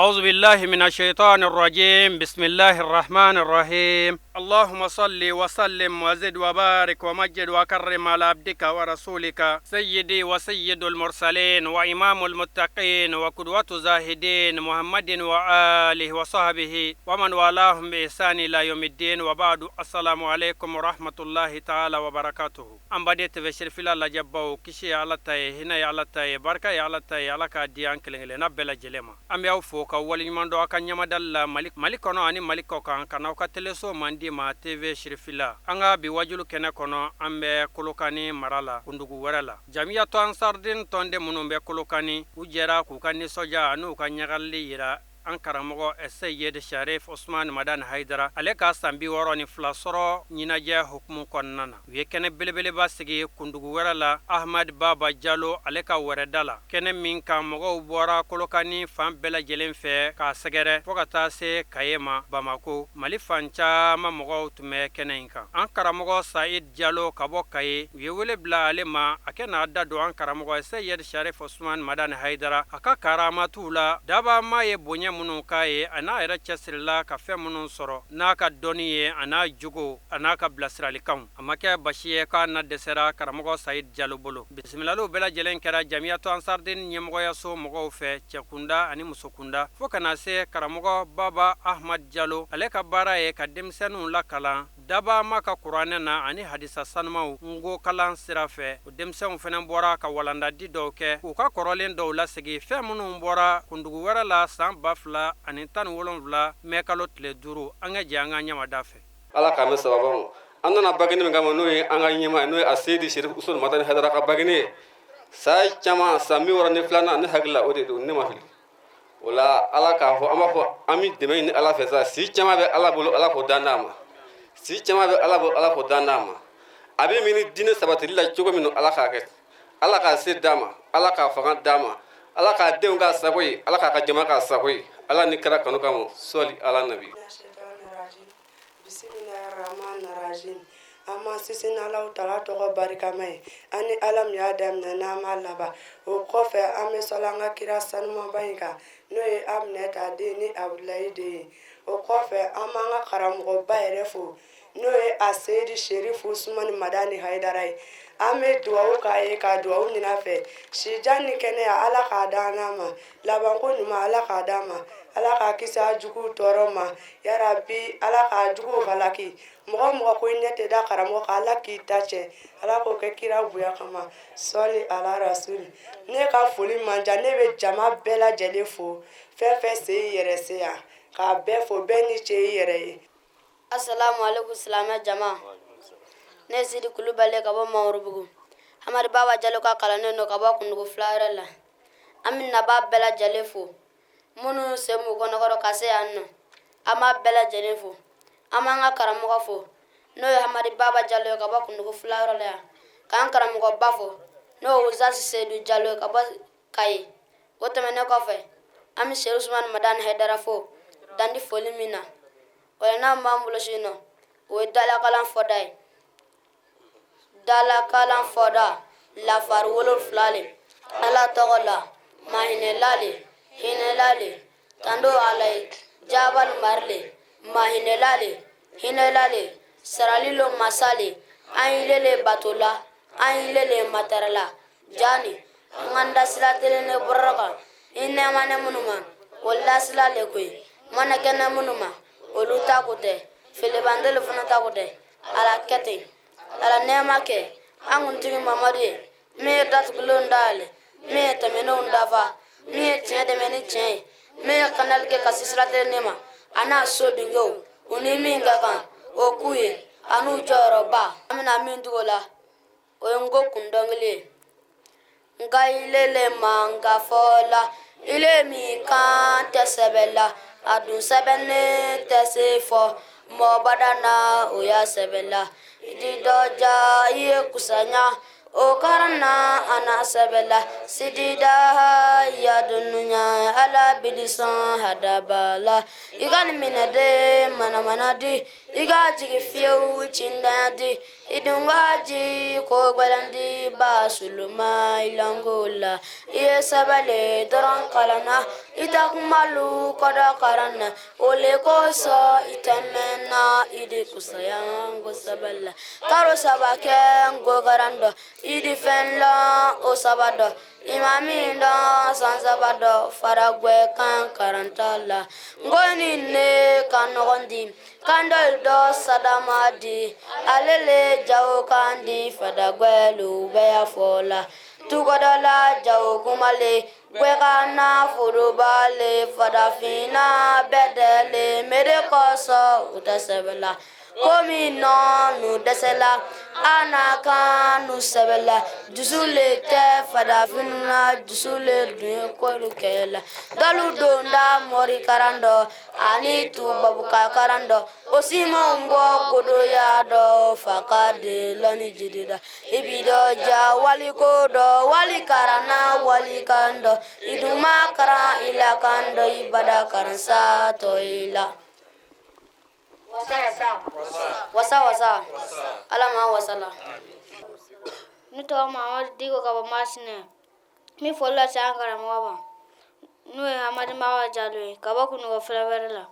أعوذ بالله من الشيطان الرجيم بسم الله الرحمن الرحيم اللهم صل وسلم وزد وبارك ومجد وكرم على عبدك ورسولك سيدي وسيد المرسلين وإمام المتقين وقدوة زاهدين محمد وآله وصحبه ومن والاهم بإحسان إلى يوم الدين وبعد السلام عليكم ورحمة الله تعالى وبركاته An baden TV Cherifila lajɛbaw kisi ye Ala ta ye hinɛ ye Ala ta ye barika ye Ala ta ye Ala k'a di an kelen-kelenna bɛɛ lajɛlen ma an bɛ aw fo ka waleɲuman dɔn aw ka ɲɛmadali la Mali Mali kɔnɔ ani Mali kɔ kan ka n'aw ka teleso mandi ma TV Cherifila an ka bi wajulu kɛnɛ kɔnɔ an bɛ Kolokani mara la kundugu wɛrɛ la Jamiyatu Ansardin tɔnden minnu bɛ Kolokani u jɛra k'u ka nisɔndiya an'u ka ɲagalili yira an karamɔgɔ Seyid Sharif Usman Madani Haidara ale ka san 62 sɔrɔ ɲɛnajɛ hukumu kɔnɔna na u ye kɛnɛ belebeleba sigi kundugu wɛrɛ la Ahmad Baba Jalo ale ka wɛrɛda la kɛnɛ min kan mɔgɔw bɔra Kolokani fan bɛɛ lajɛlen fɛ k'a sɛgɛrɛ fo ka taa se Kaye ma Bamako Mali fan caman mɔgɔw tun bɛ kɛnɛ in kan an karamɔgɔ Said Jalo ka bɔ Kaye u ye wele bila ale ma a kɛ n'a da don an karamɔgɔ Seyid Sharif Usman Madani Haidara a ka karamatiw la dabama ye bonya minnu k'a ye a n'a yɛrɛ cɛsirila ka fɛn minnu sɔrɔ n'a ka dɔnni ye a n'a jogo a n'a ka bilasiralikanw a ma kɛ basi ye k'a na dɛsɛra karamɔgɔ Sayid Jalo bolo bisimilaliw bɛɛ lajɛlen kɛra Jamiyatu Ansardin ɲɛmɔgɔyaso mɔgɔw fɛ cɛkunda ani musokunda fo ka na se karamɔgɔ Baba Ahmad Jalo ale ka baara ye ka denmisɛnninw lakalan dabama ka kuranɛ na ani hadisa sanumaw nko kalan sira fɛ o denmisɛnw fana bɔra ka walandadi dɔw kɛ k'u ka kɔrɔlen dɔw lasegin fɛn minnu bɔra kundugu wɛrɛ la san 2017 mɛ kalo tile 5 an ka jɛ an ka ɲamada fɛ Ala k'an bɛ sababa ma an nana bagini min kama n'o ye an ka ɲɛmaa n'o ye a Seyidi Sherif Usman Madani Hayidara ka bagini ye san caman san 62 ne hakili la o de don ne ma fili o la ala k'a fɔ an b'a fɔ an bɛ dɛmɛ ɲini ala fɛ sa si caman bɛ ala bolo ala k'o dan d'a ma si caman bɛ ala bolo ala k'o dan d'a ma a bɛ miiri diinɛ sabatili la cogo min na ala k'a kɛ ala k'a se d'a ma ala k'a fanga d'a ma ala k'a denw k'a sago ye ala k'a ka jama k'a sago ye ala ni kira kanu kama sɔli ala nabi An ma sinsin Alahu taala tɔgɔ barikama ye an ni Ala min y'a daminɛ n'an b'a laban o kɔfɛ an bɛ sɔli an ka kira sanumanba in kan n'o ye Aminata den ni Abudulayi den ye o kɔfɛ an b'an ka karamɔgɔba yɛrɛ fo n'o ye a Seyidi Serifu Usumani Madani Hayidara ye an bɛ dugawu k'a ye ka dugawu ɲini a fɛ sijan ni kɛnɛya Ala k'a d'an n'a ma labanko ɲuman Ala k'a d'an ma Ala k'a kisi a juguw tɔɔrɔ ma yarabi Ala k'a juguw halaki mɔgɔ mɔgɔ ko i ɲɛ tɛ da karamɔgɔ kan ala k'i ta cɛ ala k'o kɛ kira bonya kama sɔli ala rasuli ne ka foli man jan ne bɛ jama bɛɛ lajɛlen fo fɛn fɛn se i yɛrɛ se yan k'a bɛɛ fo bɛɛ ni ce i yɛrɛ ye Asalamu alaikum silamɛ jama ne ye Sidi Kulubali ka bɔ Mamorobugu Hamadi Baba Jalo ka kalanden don ka bɔ Kundugu fila wɛrɛ la an bɛ nabaa bɛɛ lajɛlen fo minnu sen b'u kɔnɔkɔrɔ ka se yan nɔ an b'a bɛɛ lajɛlen fo an b'an ka karamɔgɔ fo n'o ye hamadi baba jalo ye ka bɔ kundugu filayɔrɔ la yan k'an karamɔgɔba fo n'o ye usasi seyidu jalo ye ka bɔ kayi o tɛmɛnen kɔfɛ an bɛ seyidu usumani madani hayidara fo dan tɛ foli min na o la n'an b'an bolo si nɔ o ye dalakalan fɔda ye Dalakalan fɔda lafari wolonfila le ala tɔgɔ la mahinɛla le hinɛla le tando ala ye jabali mari le mahinɛla le hinɛla le sarali lo masa le an ile le batola an ile le matarala jani an k'an da sira telen bɔrɔ kan i nɛɛmanɛ minnu ma o lasila le koyi mɔnɛ kɛnɛ minnu ma olu ta ko tɛ filibandeli fana ta ko tɛ ala kɛ ten ala nɛɛma kɛ an kuntigi mamadu ye min ye datugulenw dayɛlɛ min ye tɛmɛnenw dafa min ye tiɲɛ dɛmɛ ni tiɲɛ ye min ye kanali kɛ ka se sira tilennen ma a n'a so denkɛw u ni min ka kan o k'u ye a n'u jɔyɔrɔba an bɛna min tugu o la o ye n ko kun dɔnkili ye nka ile le man ka fɔ la ile min kan tɛ sɛbɛ la a dun sɛbɛnnen tɛ se fɔ mɔgɔ na o y'a sɛbɛ la i di dɔ ja i ye kusanya o karan na a na sɛbɛ la sidida ya dunuya ala bidi sɔn hadaba la i ka nin minɛ de manamana di i ka jigi fiyewu cindanya di I dun ka ji ko gɛlɛn di ba suluma i lanko la. I ye sɛbɛn dɔrɔn kalan na, i tɛ kumalu kɔdɔ karan na. O le kosɔn i tɛ mɛn na, i di kusaya n ko sɛbɛn la. Karo saba kɛ n ko karan dɔ, i di fɛn lɔn o saba dɔ. I ma min dɔn san saba dɔ, faragwɛ kan karanta la. N ko ni ne ka nɔgɔn di, kan dɔ dɔ sadama di, ale le jago kan di, fadagwɛlu bɛɛ y'a fɔ la. Tugodɔ jago kumale, gwɛka na foroba le, farafinna bɛɛ dɛle, mere kɔsɔn u tɛ sɛbɛ la. Komi nɔ nu dɛsɛla, a n'a kan nu sɛbɛ la. Dusu le tɛ farafinna, dusu le dun ye kolu kɛ la. Dɔlu donda mɔri karan dɔ ani tubabuka karan dɔ, o simanw bɔ godoya dɔ, fa ka de lɔnni jiri la. I bi dɔ ja waliko dɔ, wali karanna wali kan dɔ, i dun ma karan i la kan dɔ, i bada karan sa tɔ i la. Wasa wasa, Ala ma wasa la. Ne tɔgɔ Mamadu Diko ka bɔ Masina. N bɛ foli lase an karamɔgɔ ma, n'o ye Hamadi Mawa Jalo ye, ka bɔ Kunungo Fulawɛrɛ la.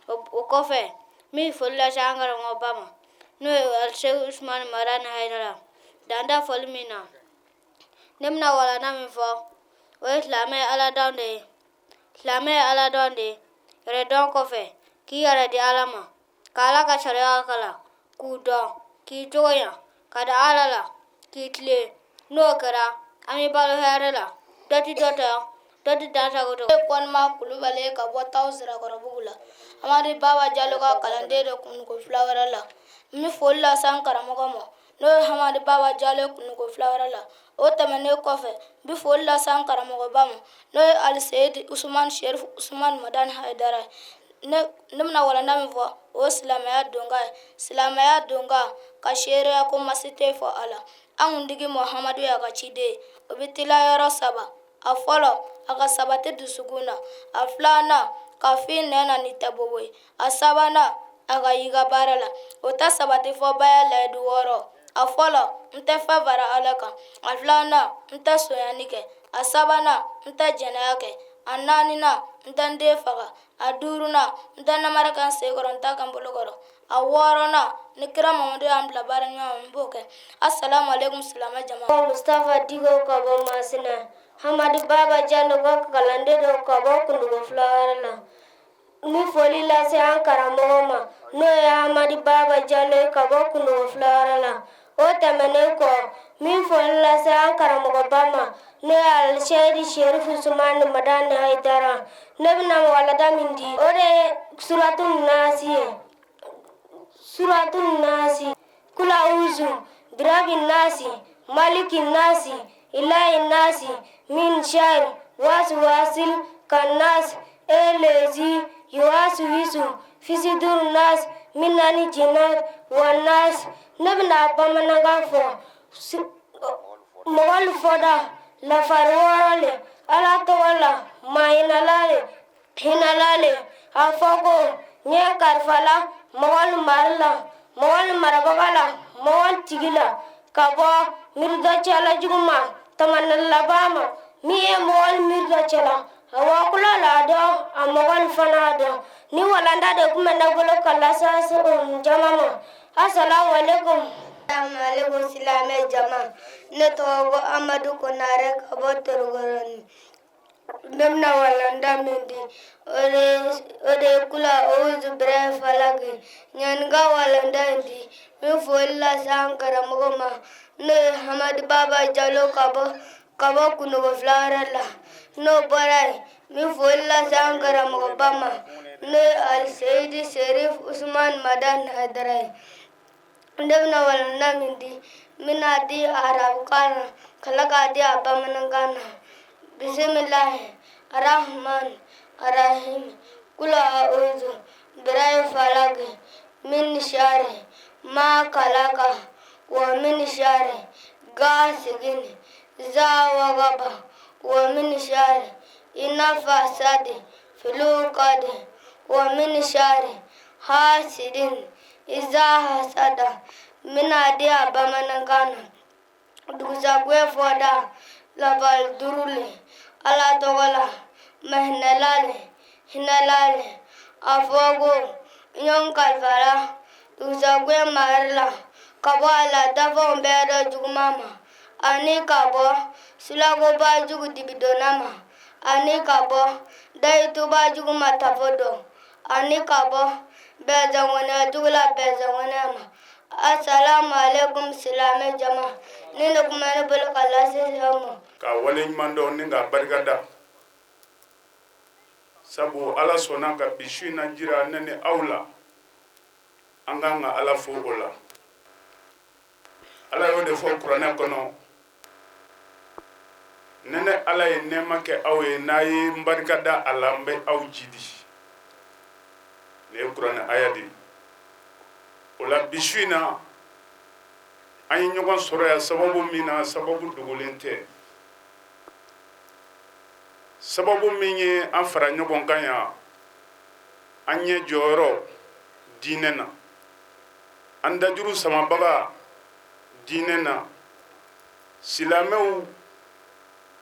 O kɔfɛ, n bɛ foli lase an karamɔgɔba ma, n'o ye Aliseku Usumani Madani Hayidara. Dan tɛ foli min na, ne bɛna walanda min fɔ, o ye silamɛ ye Ala dɔn de ye. Silamɛ ye Ala dɔn de ye. Yɛrɛ dɔn kɔfɛ, k'i yɛrɛ di Ala ma, ka Ala ka sariya kalan, k'u dɔn, k'i cogo ɲa, ka da Ala la, k'i tilen. N'o kɛra, an bɛ balo hɛrɛ la. Dɔ ti dɔ tɔɲɔ, dɔ ti dan sago. Ne Kɔnima Kulubali ye ka bɔ Taw Sirakɔrɔbugu la. Amadu Baba Jalo ka kalanden de Kununko Fulawɛrɛ la. N bɛ foli lase an karamɔgɔ ma, n'o ye Hamadi Baba Jalo ye Kununko Fulawɛrɛ la. O tɛmɛnen kɔfɛ, n bɛ foli lase an karamɔgɔba ma, n'o ye Aliseyidi Usumani Sherifu Usumani Madani Hayidara ye. Ne bɛna walanda min fɔ, o ye silamɛya donka ye. Silamɛya donka ka seereya ko masi tɛ fɔ a la, an kuntigi Muhamadu y'a ka ciden ye. O bɛ tila yɔrɔ saba. A fɔlɔ, a ka sabati dusukun na. A filanan, ka f'i nɛn na n'i tɛ bobo ye. A sabanan, a ka y'i ka baara la. O tɛ sabati fɔ baya layidu wɔɔrɔ. A fɔlɔ, n tɛ fɛn fara Ala kan. A filanan, n tɛ sonyani kɛ. A sabanan, n tɛ jɛnɛya kɛ. A naaninan, n tɛ n den faga. A duurunan, n tɛ namara kɛ n sen kɔrɔ, n t'a kɛ n bolo kɔrɔ. A wɔɔrɔnan, ni kira Mamadu y'an bila baara ɲuman ma, n b'o kɛ. Asalamu aleykum silamɛ jama. Mustafa Diko ka bɔ Masina. Hamadi Baba Jalo ka kalanden don ka bɔ Kundugu Fulawɛrɛ la. N bɛ foli lase an karamɔgɔ ma, n'o ye Hamadi Baba Jalo ye ka bɔ Kundugu Fulawɛrɛ la. O tɛmɛnen kɔ, n bɛ foli lase an karamɔgɔba ma, n'o ye Aliseyidi Sherifu Sumani Madani Hayidara. Ne bɛna walanda min di, o de ye suratu nasi ye. Suratu nasi: kula uzu birabi nasi, maliki nasi, ilahi nasi, min shari wasu wasil kannas, elezi yuwasu wisu fisidur nas, minani jinat wa nas. Ne bɛna bamanankan fɔ. Mɔgɔlu fɔda lafari wɔɔrɔ le. Ala tɔgɔ la, mahinala le, hinala le. A fɔ ko n ye kalifa la mɔgɔlu mari la, mɔgɔlu marabaga la, mɔgɔlu tigi la, ka bɔ miiridɔ jugu ma, tamana laban ma. Min ye mɔgɔlu miiridɔ cɛ la, a wakulo la a dɔn, a mɔgɔlu fana a dɔn. Ni walanda de tun bɛ ne bolo ka lase jama ma. Asalamu aleykum. Alaikum silamɛ jama. Ne tɔgɔ ko Amadu Konare ka bɔ Torokɔrɔni. Ne bɛna walanda min di, o de ye kula uzu bɛrɛ falaki. Yanni ka walanda in di, n bɛ foli lase an karamɔgɔ ma, n'o ye Hamadi Baba Jalo ka bɔ Kundogo Fulawɛrɛ la. N'o bɔra yen, n bɛ foli lase an karamɔgɔba ma, n'o ye Aliseyidi Serif Usumani Madani Hayidara ye. Ne bɛna walanda min di, n bɛna di arabukan na, ka tila k'a di a bamanankan na. Bisimilahi arahman arahim. Kula uzu birai falaki, min shari ma kalaka, wa min shari gasigin za wagaba, wa min shari inafasadi filukadi, wa min shari hasidin iza hasada. N bɛna a di a bamanankan na. Dugusagwɛ fɔda lafali duuru le Ala tɔgɔ la mahinɛla le hinɛla le a fɔ ko ɲɔgɔn kalifala dugusagwɛ mari la ka bɔ a la dafɛnw bɛɛ dɔ juguman ma ani ka bɔ sulakoba jugu dibidonna ma ani ka bɔ dayituba jugu ma tafo dɔn ani ka bɔ bɛɛzɛŋɔniya jugu la bɛɛzɛŋɔniya ma asalamu alaikum silamɛ jama nin de kuma ne bolo ka lase aw ma. Ka waleɲuman dɔn ni k'a barika da sabu ala sɔnna ka bi su in na jira ne ni aw la an kan ka ala fo o la ala y'o de fɔ kuranɛ kɔnɔ ni ne ala ye nɛɛma kɛ aw ye n'a ye n barika da a la n bɛ aw jidi nin ye kuranɛ aya de ye o la bi su in na an ye ɲɔgɔn sɔrɔ yan sababu min na sababu dogolen tɛ sababu min ye an fara ɲɔgɔn kan yan an ɲɛ jɔyɔrɔ diinɛ na an dajuru samabaga diinɛ na silamɛw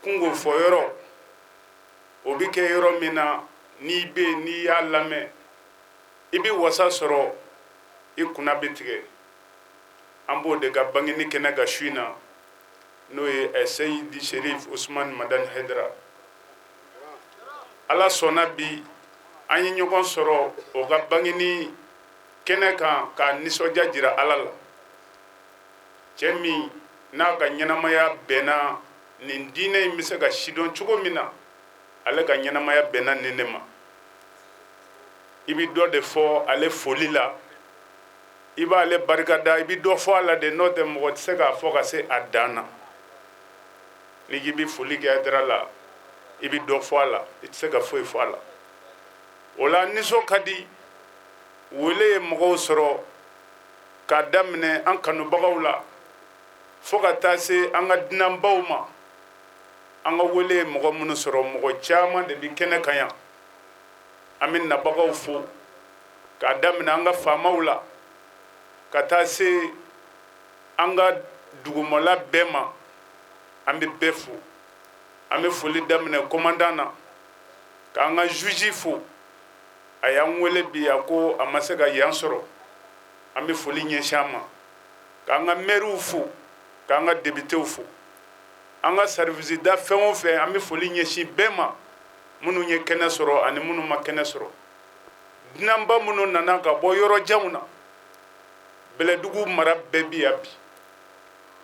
kunko fɔyɔrɔ o bɛ kɛ yɔrɔ min na n'i bɛ yen n'i y'a lamɛn i bɛ wasa sɔrɔ i kunna bɛ tigɛ an b'o de ka bangeni kɛnɛ kan su in na n'o ye Seyidi Sherif Usman Madani Hayidara ala sɔnna bi an ye ɲɔgɔn sɔrɔ o ka bangeni kɛnɛ kan k'a nisɔndiya jira ala la cɛ min n'a ka ɲɛnamaya bɛnna nin diinɛ in bɛ se ka sidɔn cogo min na ale ka ɲɛnamaya bɛnna nin de ma i bɛ dɔ de fɔ ale foli la i b'ale barika da i bɛ dɔ fɔ a la de n'o tɛ mɔgɔ tɛ se k'a fɔ ka se a dan na n'i k'i bɛ foli kɛ Hayidara la i bɛ dɔ fɔ a la i tɛ se ka foyi fɔ a la o la nisɔn ka di wele ye mɔgɔw sɔrɔ k'a daminɛ an kanubagaw la fo ka taa se an ka dunanbaw ma an ka wele ye mɔgɔ minnu sɔrɔ mɔgɔ caman de bɛ kɛnɛ kan yan an bɛ nabagaw fo k'a daminɛ an ka faamaw la ka taa se an ka dugumala bɛɛ ma an bɛ bɛɛ fo an bɛ foli daminɛ commandant na k'an ka juge fo a y'an wele bi a ko a ma se ka yan sɔrɔ an bɛ foli ɲɛsin a ma k'an ka maires fo k'an ka députés fo an ka service da fɛn o fɛn an bɛ foli ɲɛsin bɛɛ ma minnu ye kɛnɛ sɔrɔ ani minnu ma kɛnɛ sɔrɔ dunanba minnu nana ka bɔ yɔrɔ janw na bɛlɛdugu mara bɛɛ bi yan bi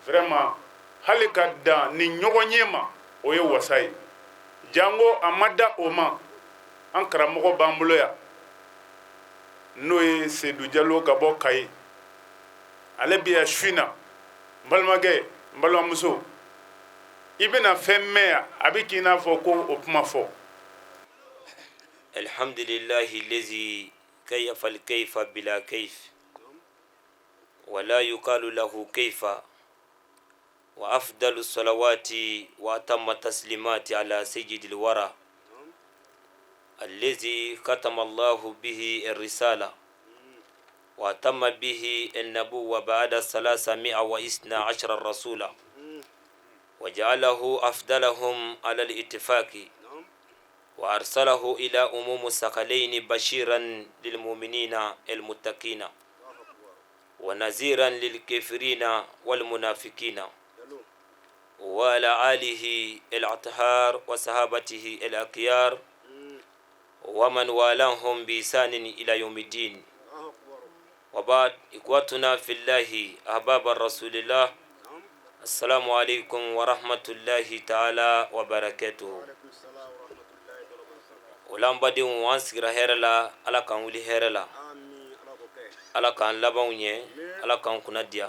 vraiment hali ka dan nin ɲɔgɔn ye ma o ye wasa ye janko a ma da o ma an karamɔgɔ b'an bolo yan n'o ye sedu jalo ka bɔ kayi ale bi yan su in na n balimakɛ n balimamuso i bɛna fɛn mɛn yan a bɛ k'i n'a fɔ ko o kuma fɔ Alhamdulillahi lazi kayfa al-kayfa bila kayf wala yuqalu lahu kayfa wa afdalu salawati wa atamma taslimati ala sayyidil wara allazi khatama Allahu bihi ar-risala wa atamma bihi an-nabuwwa ba'da salasa mi'a wa isna ashara rasula wa ja'alahu afdalahum ala al-ittifaqi wa arsalahu ila umumu sakalaini bashiran lil mu'minina al-muttaqina wa naziran lil kafirina wal munafiqina wa ala alihi al-athhar wa sahabatihi al-akhyar wa man walahum bi ihsanin ila yawmiddin wa ba'd ikhwatuna fillahi ahbab rasulillah assalamu alaikum wa rahmatullahi ta'ala wa barakatuh o la an badenw an sigira hɛrɛ la ala k'an wuli hɛrɛ la ala k'an labanw ɲɛ ala k'an kunna diya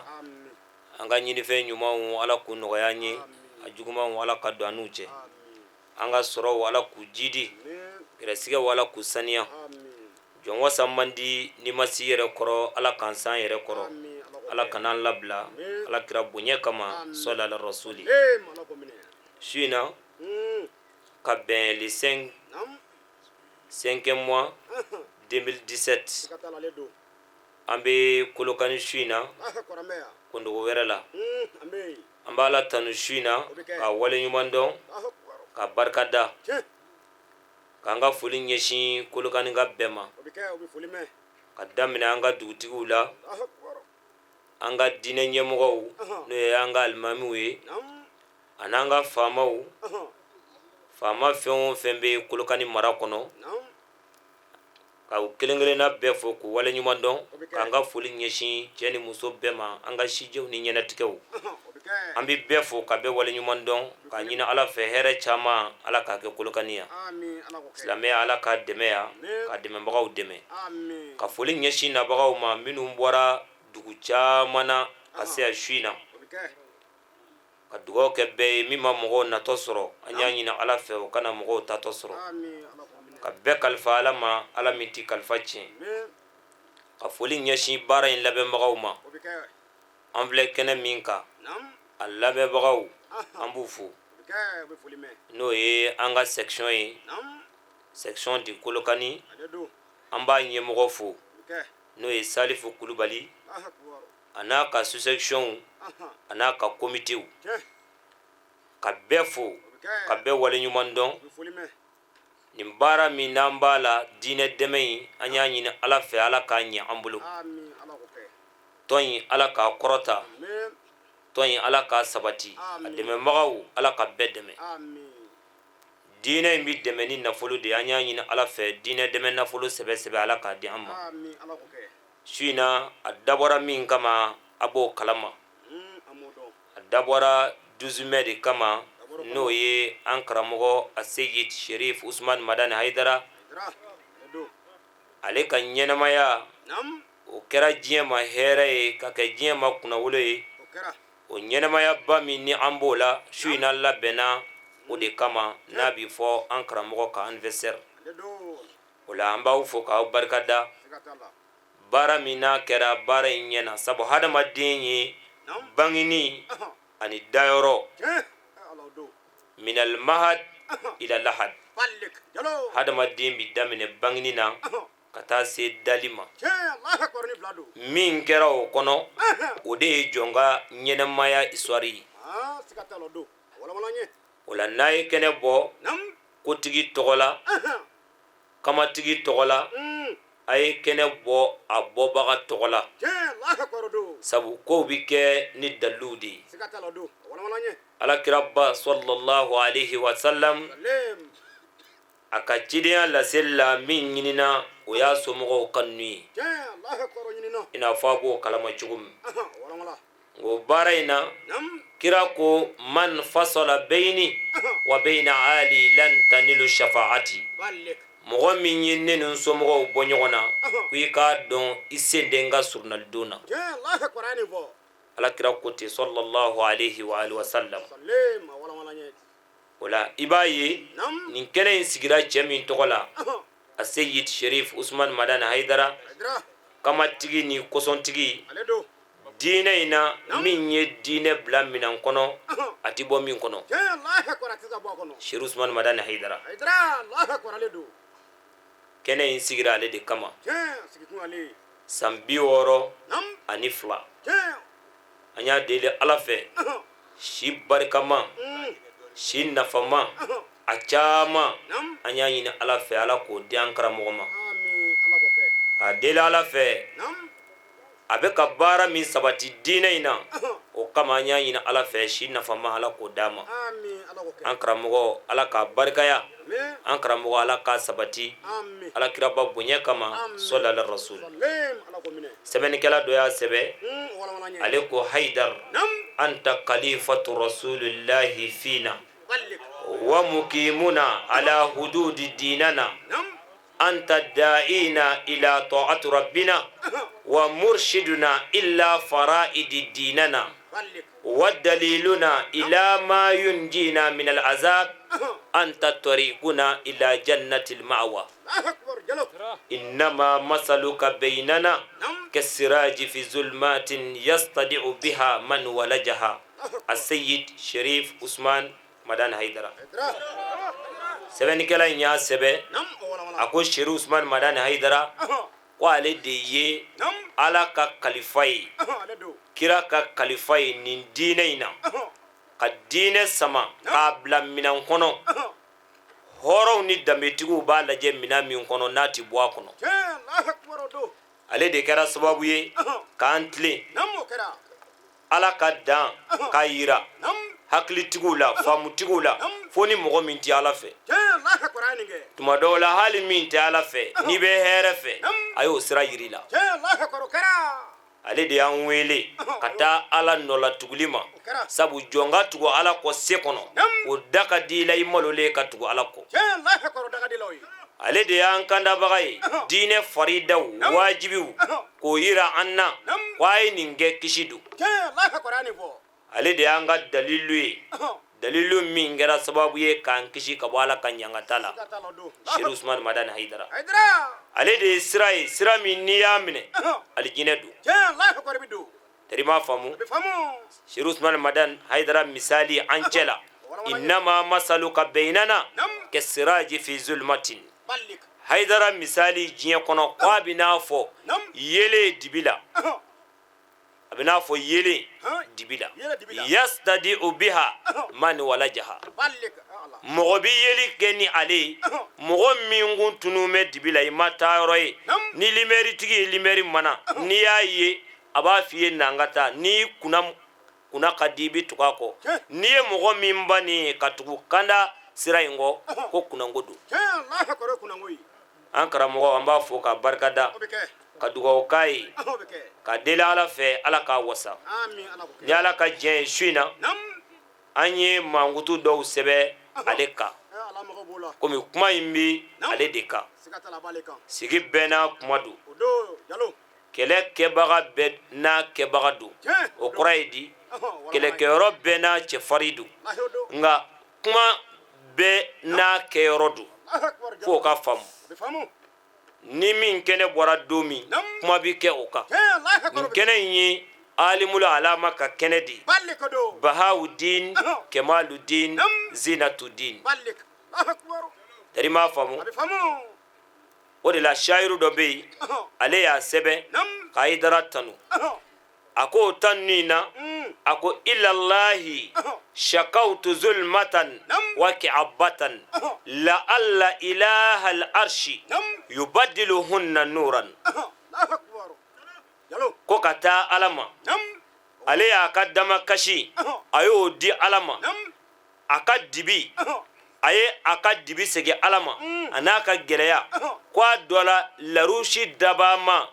an ka ɲinifɛn ɲumanw ala k'u nɔgɔya an ye a jugumanw ala ka don an n'u cɛ an ka sɔrɔw ala k'u jidi gɛrɛsigɛw ala k'u saniya jɔn wasa man di n'i ma s'i yɛrɛ kɔrɔ ala k'an s'an yɛrɛ kɔrɔ ala kana an labila ala kira bonya kama sɔli ala rasuli su in na ka bɛn le 5 5e mois 2017 An bɛ Kolokani su in na, kundogo wɛrɛ la. An b'a Ala tanu su in na, k'a waleɲuman dɔn, ka barika da, k'an ka foli ɲɛsin Kolokaninka bɛɛ ma, ka daminɛ an ka dugutigiw la, an ka diinɛ ɲɛmɔgɔw, n'o ye an ka alimamiw ye, an'an ka faamaw, faama fɛn o fɛn bɛ Kolokani mara kɔnɔ, Ka u kelen-kelenna bɛɛ fo k'u waleɲuman dɔn, k'an ka foli ɲɛsin cɛ ni muso bɛɛ ma, an ka sijɛw ni ɲɛnatigɛw. An bɛ bɛɛ fo ka bɛɛ waleɲuman dɔn, k'a ɲini Ala fɛ hɛrɛ caman Ala k'a kɛ Kolokani yan. Silamɛya Ala k'a dɛmɛ yan, ka dɛmɛbagaw dɛmɛ. Ka foli ɲɛsin nabagaw ma minnu bɔra dugu caman na ka se yan su in na. Ka dugawu kɛ bɛɛ ye min ma mɔgɔw natɔ sɔrɔ, an y'a ɲini Ala fɛ o kana mɔgɔw taatɔ sɔrɔ, ka bɛɛ kalifa Ala ma, Ala min tɛ kalifa tiɲɛ. Ka foli ɲɛsin baara in labɛnbagaw ma, an filɛ kɛnɛ min kan, a labɛnbagaw an b'u fo, n'o ye an ka section ye, section de Kolokani, an b'a ɲɛmɔgɔ fo, n'o ye Salifu Kulubali. A n'a ka sous-sectionw a n'a ka komitew, ka bɛɛ fo ka bɛɛ waleɲuman dɔn nin baara min n'an b'a la diinɛ dɛmɛ in, an y'a ɲini Ala fɛ Ala k'a ɲɛ an bolo, tɔn in Ala k'a kɔrɔta, tɔn in Ala k'a sabati, a dɛmɛbagaw Ala ka bɛɛ dɛmɛ. Diinɛ in bɛ dɛmɛ ni nafolo de ye, an y'a ɲini Ala fɛ diinɛ dɛmɛ nafolo sɛbɛ sɛbɛ Ala k'a di an ma. Su in na a dabɔra min kama a b'o kalama, a dabɔra 12 mai de kama, n'o ye an karamɔgɔ Aseyid Sherif Usman Madani Hayidara, ale ka ɲɛnamaya o kɛra diɲɛ ma hɛrɛ ye, ka kɛ diɲɛ ma kunnawolo ye. O ɲɛnamayaba min ni an b'o la su in na labɛnna o de kama, n'a bɛ fɔ an karamɔgɔ ka anniversaire. O la an b'aw fo k'aw barika da baara min n'a kɛra baara in ɲɛna, sabu hadamaden ye bangeni ani dayɔrɔ, minal mahad ila lahad, hadamaden bɛ daminɛ bangeni na ka taa se dali ma. Min kɛra o kɔnɔ, o de ye jɔn ka ɲɛnamaya histoire ye. O la n'a ye kɛnɛ bɔ kotigi tɔgɔ la, kamatigi tɔgɔ la, a ye kɛnɛ bɔ a bɔbaga tɔgɔ la, sabu kow bɛ kɛ ni daliluw de ye. Alakiraba sallallahu alayhi wa sallam a ka cidenya laseli la, min ɲinina o y'a somɔgɔw kanu ye, i n'a fɔ a b'o kalama cogo min. O baara in na, kira ko man fasala beyini wa beyina ali lan tanilu shafaati, mɔgɔ min ye ne ni n somɔgɔw bɔ ɲɔgɔn na, ko i k'a dɔn i sen tɛ n ka surunalidon na. Ala kira ko ten sallallahu alayhi wa alihi wa sallam. O la i b'a ye nin kɛnɛ in sigira cɛ min tɔgɔ la, Aseyid Sherif Usman Madani Hayidara, kamatigi ni kɔsɔntigi diinɛ in na, min ye diinɛ bila minɛn kɔnɔ a tɛ bɔ min kɔnɔ, Sherif Usman Madani Hayidara. Kɛnɛ in sigira ale de kama san 62. An y'a deli Ala fɛ, si barikama, si nafama, a caman, an y'a ɲini Ala fɛ Ala k'o di an karamɔgɔ ma. K'a deli Ala fɛ, a bɛ ka baara min sabati diinɛ in na, o kama an y'a ɲini Ala fɛ si nafama Ala k'o d'a ma. An karamɔgɔ Ala k'a barikaya, an karamɔgɔ Ala k'a sabati Ala kiraba bonya kama, sɔli ala rasul. Sɛbɛnnikɛla dɔ y'a sɛbɛn, ale ko Hayidara anta kalifatu rasulillahi fina wa mukimuna ala hududi dinana anta da'ina ila ta'ati rabbina wa murshiduna ila fara'idi dinana wa daliluna ila ma yunjina min al-azab anta tariquna ila jannatil ma'wa innama masaluka baynana kasiraji fi zulmatin yastadi'u biha man walajaha. Aseyid Sherif Usman Madani Hayidara. Sɛbɛnnikɛla in y'a sɛbɛn, a ko Sherif Usman Madani Hayidara ko ale de ye Ala ka kalifa ye, kira ka kalifa ye nin diinɛ in na, ka diinɛ sama k'a bila minɛn kɔnɔ. Hɔrɔnw ni danbetigiw b'a lajɛ minɛn min kɔnɔ, n'a tɛ bɔ a kɔnɔ. Ale de kɛra sababu ye k'an tilen Ala ka dan k'a yira hakilitigiw la, faamutigiw la, fo ni mɔgɔ min tɛ Ala fɛ. Tuma dɔw la, hali min tɛ Ala fɛ, n'i bɛ hɛrɛ fɛ, a y'o sira yir'i la. Ale de y'an wele ka taa Ala nɔlatuguli ma, sabu jɔn ka tugu Ala kɔ se kɔnɔ, o da ka di i la, i malolen ka tugu Ala kɔ. Ale de y'an kandabaga ye diinɛ faridaw, wajibiw, k'o yira an na ko a ye nin kɛ, kisi don. Ale de y'an ka dalilu ye, dalilu min kɛra sababu ye k'an kisi ka bɔ Ala ka ɲangata la, Serifu Usumani Madani Hayidara. Ale de ye sira ye, sira min n'i y'a minɛ, alijinɛ don. Tari m'a faamu? Serifu Usumani Madani Hayidara misali an cɛ la, innama masaluka baynana ka siraji fi zulmatin. Hayidara misali diɲɛ kɔnɔ, ko a bɛ n'a fɔ yeelen dibi la, a bɛ n'a fɔ yeelen dibi la, yastadiu biha man walajaha. Mɔgɔ bɛ yeli kɛ ni ale ye, mɔgɔ min kun tunun bɛ dibi la, i ma taa yɔrɔ ye. Ni limɛritigi ye limɛri mana, n'i y'a ye, a b'a f'i ye na n ka taa. N'i kunna kunna ka di, i bɛ tugu a kɔ. N'i ye mɔgɔ min bannen ye ka tugu kanda sira in kɔ, ko kunnango don. An karamɔgɔ, an b'a fo ka barika da, ka dugawu k'a ye, ka deli Ala fɛ, Ala k'a wasa. Ni Ala ka diɲɛ ye, su in na an ye mankutu dɔw sɛbɛn ale kan, komi kuma in bɛ ale de kan. Sigi bɛɛ n'a kuma don, kɛlɛ kɛbaga bɛɛ n'a kɛbaga don. O kɔrɔ ye di? Kɛlɛkɛyɔrɔ bɛɛ n'a cɛfarin don, nka kuma bɛɛ n'a kɛyɔrɔ don. F'o ka faamu. Ni min kɛnɛ bɔra don min, kuma bɛ kɛ o kan. Nin kɛnɛ in ye alimul alama ka kɛnɛ de ye, Bahawudin Kemaludin Zinatudin. Tari m'a faamu? O de la shayiru dɔ bɛ yen, ale y'a sɛbɛn ka Hayidara tanu. A ko o tanu in na, a ko ilallahi shakawtu zulmatan wa ki'abatan la'alla ilahal arshi yubadiluhunna nuran. Ko ka taa Ala ma, ale y'a ka damakasi, a y'o di Ala ma. A ka dibi, a ye a ka dibi segin Ala ma, a n'a ka gɛlɛya. Ko a dɔ la larusi dabaa ma,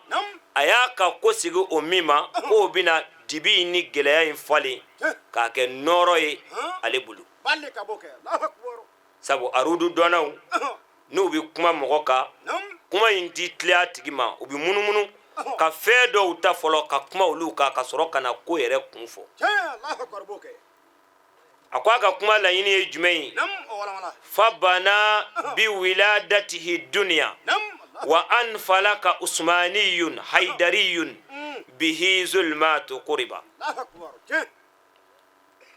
a y'a ka ko segin o min ma, k'o bɛna dibi in ni gɛlɛya in falen k'a kɛ nɔɔrɔ ye ale bolo. Sabu arudu dɔnnaw, n'u bɛ kuma mɔgɔ kan, kuma in ti tilen a tigi ma, u bɛ munumunu ka fɛn dɔw ta fɔlɔ ka kuma olu kan, ka sɔrɔ ka na ko yɛrɛ kun fɔ. A ko a ka kuma laɲini ye jumɛn ye? Fa bana bi wiladatihi dunya wa an falaka usmaniyun haidariyun bihi zulmatu kuriba.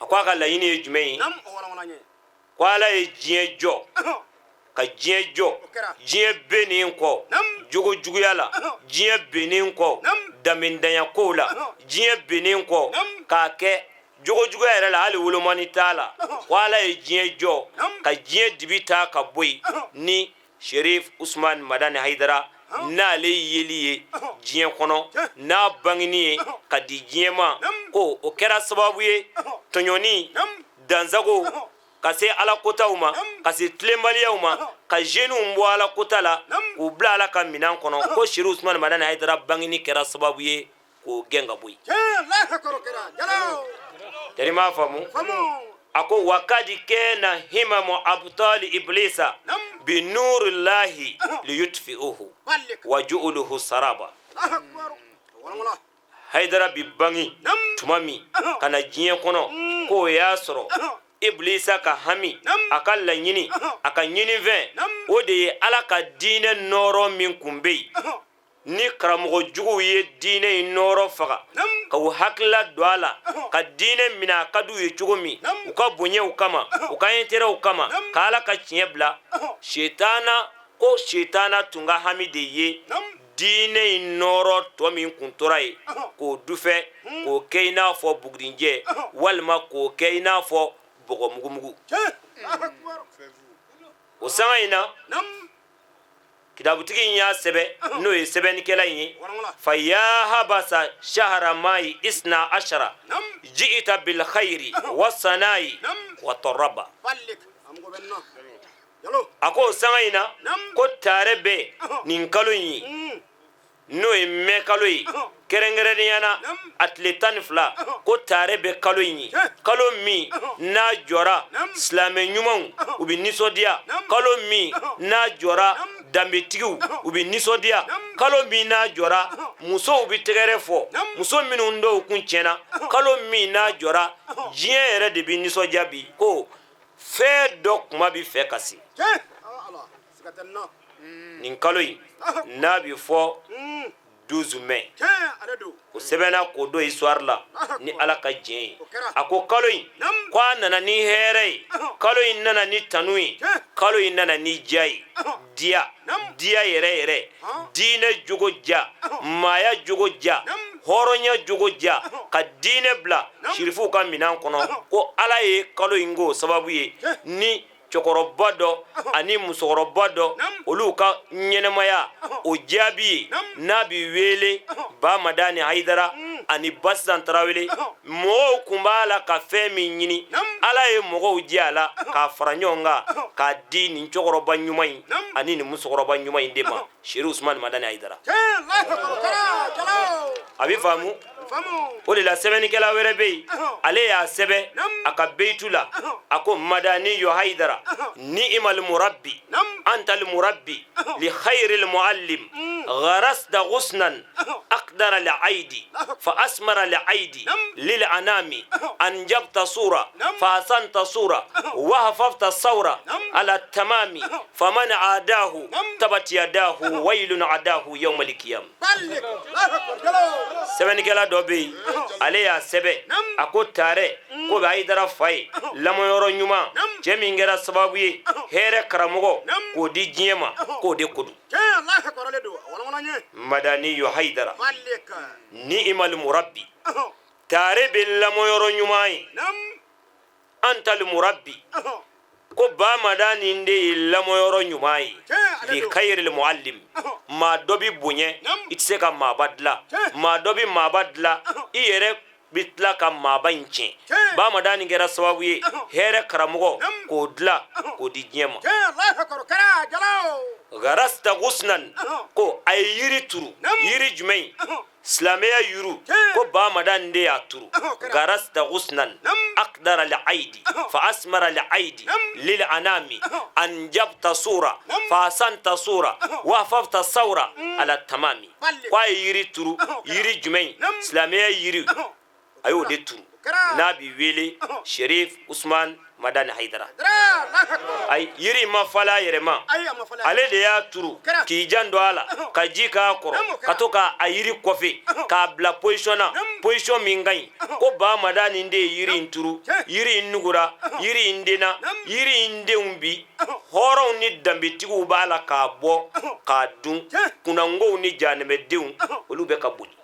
A ko a ka laɲini ye jumɛn ye? Ko Ala ye diɲɛ jɔ, ka diɲɛ jɔ, diɲɛ bennen kɔ jogo juguya la, diɲɛ bennen kɔ danbentanya kow la, diɲɛ bennen kɔ k'a kɛ jogo juguya yɛrɛ la, hali wolomani t'a la. Ko Ala ye diɲɛ jɔ ka diɲɛ dibi ta ka bɔ yen ni Sherif Usman Madani Hayidara n'ale yeli ye diɲɛ kɔnɔ, n'a bangeni ye ka di diɲɛ ma, ko o kɛra sababu ye tɔɲɔni, dansago, ka se Ala kotaw ma, ka se tilenbaliyaw ma, ka jeunes bɔ Ala kota la k'u bila Ala ka minɛn kɔnɔ. Ko Sherif Usman Madani Hayidara bangeni kɛra sababu ye k'o gɛn ka bɔ yen. Tari m'a faamu? A ko wakadi kana himamu abtali iblisa bi nurillahi liyutfi'uhu wa ju'uluhu saraba. Hayidara bi bangi tuma min ka na diɲɛ kɔnɔ, k'o y'a sɔrɔ iblisa ka hami, a ka laɲini, a ka ɲinifɛn, o de ye Ala ka diinɛ nɔɔrɔ min kun bɛ yen, ni karamɔgɔ juguw ye diinɛ in nɔɔrɔ faga ka u hakilila don a la, ka diinɛ minɛ a ka d'u ye cogo min, u ka bonyaw kama, u ka intérêtw kama, ka Ala ka tiɲɛ bila. Setana ko setana tun ka hami de ye Diinɛ in nɔɔrɔ tɔ min kun tora yen, k'o dufɛ, k'o kɛ i n'a fɔ bugurinjɛ, walima k'o kɛ i n'a fɔ bɔgɔ mugumugu. O sanga in na, kitabutigi in y'a sɛbɛn, n'o ye sɛbɛnnikɛla in ye: fa ya habasa shahara mayi isna ashara ji'ita bil khayri wa sanayi wa taraba. A ko o sanga in na, ko taare bɛ nin kalo in ye, n'o ye mɛ kalo ye, kɛrɛnkɛrɛnnenya na a tile 12, ko taare bɛ kalo in ye, kalo min n'a jɔra silamɛ ɲumanw u bɛ nisɔndiya, kalo min n'a jɔra danbetigiw u bɛ nisɔndiya, kalo min n'a jɔra musow bɛ tɛgɛrɛ fɔ, muso minnu dɔw kun tiɲɛna, kalo min n'a jɔra diɲɛ yɛrɛ de bɛ nisɔndiya bi, ko fɛn dɔ kuma bɛ fɛ ka se nin kalo in n'a bɛ fɔ 12 mai. O sɛbɛnna k'o don histoire la ni Ala ka diɲɛ ye. A ko kalo in, ko a nana ni hɛrɛ ye, kalo in nana ni tanu ye, kalo in nana ni diya ye, diya diya yɛrɛ yɛrɛ, diinɛ jogo diya, maaya jogo diya, hɔrɔnya jogo diya, ka diinɛ bila sirifuw ka minɛn kɔnɔ, ko Ala ye kalo in k'o sababu ye ni cɛkɔrɔba dɔ ani musokɔrɔba dɔ olu ka ɲɛnamaya o jaabi ye, n'a bɛ wele Ba Madani Hayidara ani Basitan Tarawele. Mɔgɔw kun b'a la ka fɛn min ɲini, Ala ye mɔgɔw jɛ a la k'a fara ɲɔgɔn kan k'a di nin cɛkɔrɔba ɲuman in ani nin musokɔrɔba ɲuman in de ma, Seri Usumani Madani Hayidara. A bɛ faamu. O de la sɛbɛnnikɛla wɛrɛ bɛ yen, ale y'a sɛbɛn a ka beyitu la, a ko: madani yo hayidara ni'mal murabbi antal murabbi li khayril muallim gharasta ghusnan aqdara li aidi fa asmara li aidi lil anami anjabta sura fa asanta sura wa hafafta sawra ala tamami faman adahu tabat yadahu waylun adahu yawm al-qiyam. Sɛbɛnnikɛla dɔ bɛ yen, ale y'a sɛbɛn, a ko taare ko bɛ Hayidara fa ye, lamɔyɔrɔ ɲuman, cɛ min kɛra sababu ye hɛrɛ karamɔgɔ k'o di diɲɛ ma, k'o de ko don. Madani yo Hayidara ni'mal murabbi, taare bɛ lamɔyɔrɔ ɲuman ye, antal murabbi, ko Ba Madani de ye lamɔyɔrɔ ɲuman ye, li khayril muallim. Maa dɔ bɛ bonya, i tɛ se ka maaba dilan, maa dɔ bɛ maaba dilan, i yɛrɛ bɛ tila ka maaba in tiɲɛ. Ba Madani kɛra sababu ye hɛrɛ karamɔgɔ k'o dilan k'o di diɲɛ ma. Garasta gusnan, ko a ye yiri turu. Yiri jumɛn ye? Silamɛya yuru. Ko Ba Madani de y'a turu. Garasta gusnan akdara li aidi fa asmara li aidi lil anami anjabta sura fa asanta sura wa hafafta sawra ala tamami. Ko a ye yiri turu. Yiri jumɛn? Silamɛya yiri, a y'o de turu, n'a bi wele Sherif Usman Madani Hayidara. Ayi, yiri ma falen a yɛrɛ ma, ale de y'a turu k'i janto a la, ka ji k'a kɔrɔ, ka to k'a yiri kɔfɛ k'a bila position na, position min ka ɲi. Ko Ba Madani de ye yiri in turu, yiri in nugura, yiri in denna, yiri in denw bi hɔrɔnw ni danbetigiw b'a la k'a bɔ k'a dun, kunnangow ni janɛmɛdenw olu bɛ ka boli.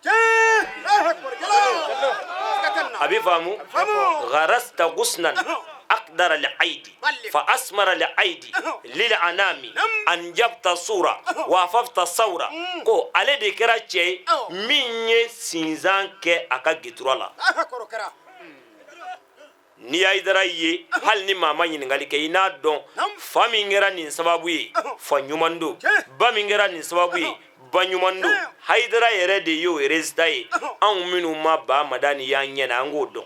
A bɛ faamu. Gharasta gusnan akdara li aidi fa asmara li aidi lil anami anjabta sura wa hafafta sawra. Ko ale de kɛra cɛ ye min ye sinzan kɛ a ka gitura la. N'i y'Hayidara ye, hali ni maa ma ɲininkali kɛ, i n'a dɔn fa min kɛra nin sababu ye, fa ɲuman don, ba min kɛra nin sababu ye, ba ɲuman don. Hayidara yɛrɛ de y'o résultat ye. Anw minnu ma Ba Madani y'an ɲɛ na, an k'o dɔn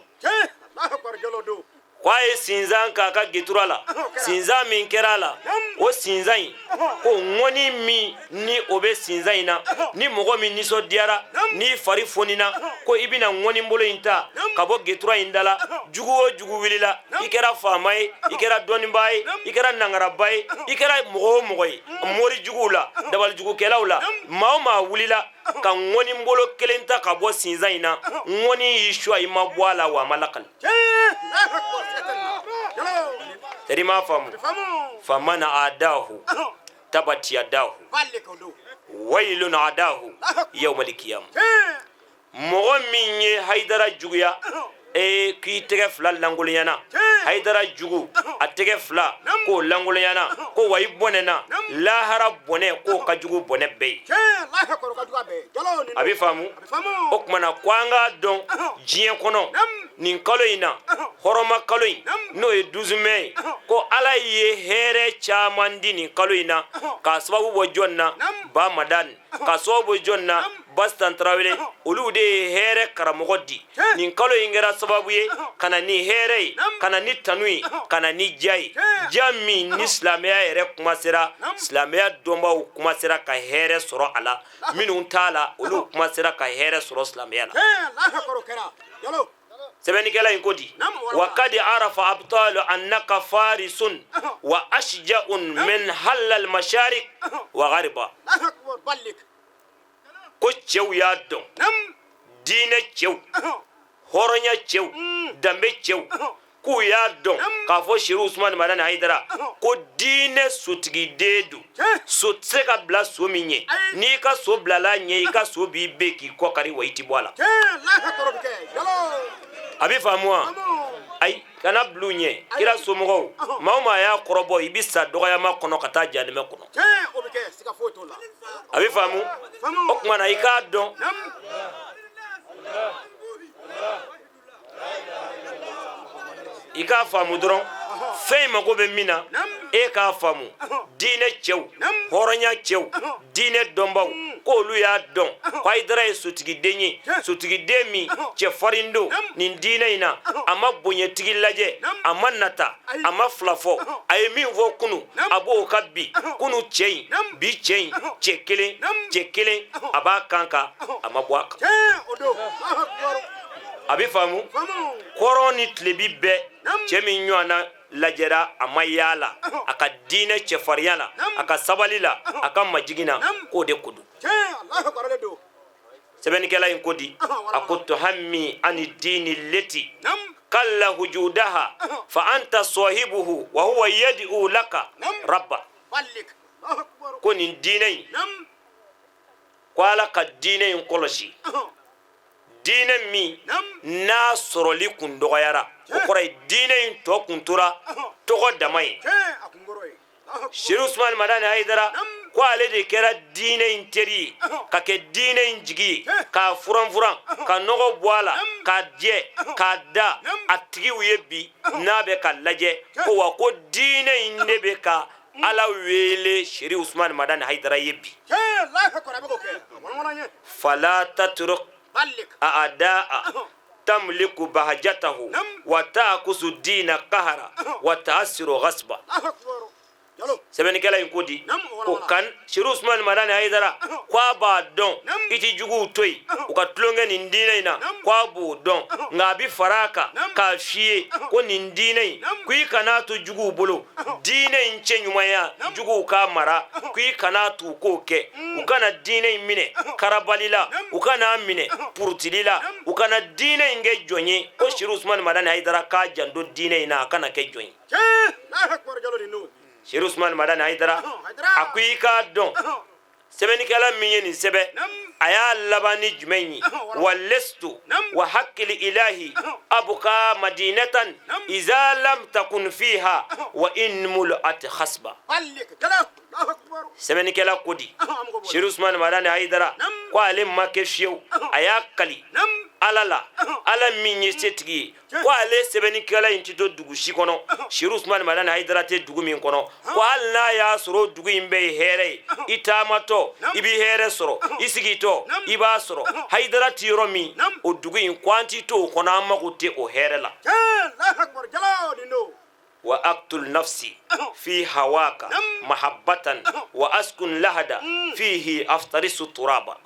ko a ye sinzan k'a ka gitura la. Sinzan min kɛra a la, o sinzan in, ko ŋɔni min ni o bɛ sinzan in na, ni mɔgɔ min nisɔndiyara, n'i fari fonina, ko i bɛna ŋɔni bolo in ta ka bɔ gitura in da la, jugu o jugu wulila, i kɛra faama ye, i kɛra dɔnnibaa ye, i kɛra nangaraba ye, i kɛra mɔgɔ o mɔgɔ ye, mori juguw la, dabalijugukɛlaw la, maa o maa wulila ka ŋɔni bolo kelen ta ka bɔ sinzan in na, ŋɔni y'i su, i ma bɔ a la wa a ma lakali. Teri m'a faamu. Faman adahu. Tabat yadahu waylun adahu yawmal qiyam. Mɔgɔ min ye Hayidara juguya, ee k'i tɛgɛ fila lankolonyana. Hayidara jugu, a tɛgɛ fila k'o lankolonyana, ko wa i bɔnɛna lahara bɔnɛ, k'o ka jugu bɔnɛ bɛɛ ye. A bɛ faamu. O tuma na ko an k'a dɔn diɲɛ kɔnɔ nin kalo in na, hɔrɔma kalo in, n'o ye 12 mai ye, ko Ala ye hɛrɛ caman di nin kalo in na, k'a sababu bɔ jɔn na? Ba Madani. K'a sababu bɔ jɔn na? Basitan Tarawele. Olu de ye hɛrɛ karamɔgɔ di. Nin kalo in kɛra sababu ye ka na ni hɛrɛ ye, ka na ni tanu ye, ka na ni diya ye, diya min ni silamɛya yɛrɛ kuma sera, silamɛya dɔnbaw kuma sera ka hɛrɛ sɔrɔ a la, minnu t'a la, olu kuma sera ka hɛrɛ sɔrɔ silamɛya la. Sɛbɛnnikɛla in ko di? Wa kadi arafa abtalu annaka farisun wa ashja'un min halal masharik wa ghariba. Ko cɛw y'a dɔn, diinɛ cɛw, hɔrɔnya cɛw, danbe cɛw, k'u y'a dɔn k'a fɔ Serifu Usumani Madani Hayidara ko diinɛ sotigiden don. So tɛ se ka bila so min ɲɛ, n'i ka so bilala ɲɛ, i ka so b'i ben k'i kɔ kari, wa i ti bɔ a la. A bɛ faamu wa? Ayi, kana bil'u ɲɛ. Kira somɔgɔw, maa o maa y'a kɔrɔbɔ, i bɛ sa dɔgɔyama kɔnɔ ka taa jahanɛmɛ kɔnɔ. A bɛ faamu. O tuma na i k'a dɔn, i k'a faamu dɔrɔn, fɛn in mago bɛ min na, e k'a faamu. Diinɛ cɛw, hɔrɔnya cɛw, diinɛ dɔnbaw, k'olu y'a dɔn ko Hayidara ye sotigiden ye, sotigiden min cɛfarin don nin diinɛ in na. A ma bonyatigi lajɛ, a ma nata, a ma fila fɔ. A ye min fɔ kunu, a b'o kan bi. Kunu cɛ in, bi cɛ in, cɛ kelen, cɛ kelen, a b'a kan kan, a ma bɔ a kan. A bɛ faamu. Kɔrɔn ni tilebi bɛɛ, cɛ min ɲɔgɔnna lajɛra, a ma yaala a ka diinɛ cɛfarinya la, a ka sabali la, a ka majigin na, k'o de ko don. Sɛbɛnnikɛla in ko di? A ko tuhammi ani dini leti kalla hujudaha fa anta sahibuhu wa huwa yad'u laka rabba. Ko nin diinɛ in, ko Ala ka diinɛ in kɔlɔsi, diinɛ min n'a sɔrɔli kun dɔgɔyara, o kɔrɔ ye diinɛ in tɔ kun tora tɔgɔ dama ye. Serifu Usumani Madani Hayidara ko ale de kɛra diinɛ in teri ye, ka kɛ diinɛ in jigi ye, k'a furanfuran, ka nɔgɔ bɔ a la, k'a jɛ, k'a da a tigiw ye bi n'a bɛ ka lajɛ. Ko wa ko diinɛ in de bɛ ka Ala wele Serifu Usumani Madani Hayidara ye bi. Fala tatruk a'daa tamliku bahajatahu wa ta'kusu dina qahara wa ta'siru ghasba. Sɛbɛnnikɛla in ko di? Ko kan Serifu Usumani Madani Hayidara ko a b'a dɔn i ti juguw to yen u ka tulonkɛ nin diinɛ in na, ko a b'o dɔn, nka a bɛ fara a kan k'a f'i ye ko nin diinɛ in, ko i kan'a to juguw bolo. Diinɛ in cɛ ɲumanya, juguw k'a mara, ko i kan'a to u k'o kɛ. U kana diinɛ in minɛ karabali la, u kan'a minɛ purutili la, u kana diinɛ in kɛ jɔn ye. Ko Serifu Usumani Madani Hayidara k'a janto diinɛ in na, a kana kɛ jɔn ye. Serifu Usumani Madani Hayidara a ko i k'a dɔn, sɛbɛnnikɛla min ye nin sɛbɛn, a y'a laban ni jumɛn ye? Wa lestu wa haqqil ilahi abuka madinatan iza lam takun fiha wa in mulu'at khasba. Sɛbɛnnikɛla ko di? Serifu Usumani Madani Hayidara ko ale ma kɛ fiyewu, a y'a kali Ala la, Ala min ye setigi ye, ko ale sɛbɛnnikɛla in tɛ to dugu si kɔnɔ Serifu Usumani Madani Hayidara tɛ dugu min kɔnɔ. Ko hali n'a y'a sɔrɔ dugu in bɛɛ ye hɛrɛ ye, i taamatɔ i bɛ hɛrɛ sɔrɔ, i sigitɔ i b'a sɔrɔ, Hayidara tɛ yɔrɔ min, o dugu in, ko an tɛ to o kɔnɔ, an mago tɛ o hɛrɛ la. Wa aktul nafsi fi hawaka mahabbatan wa askun lahada fihi aftarisu turaba.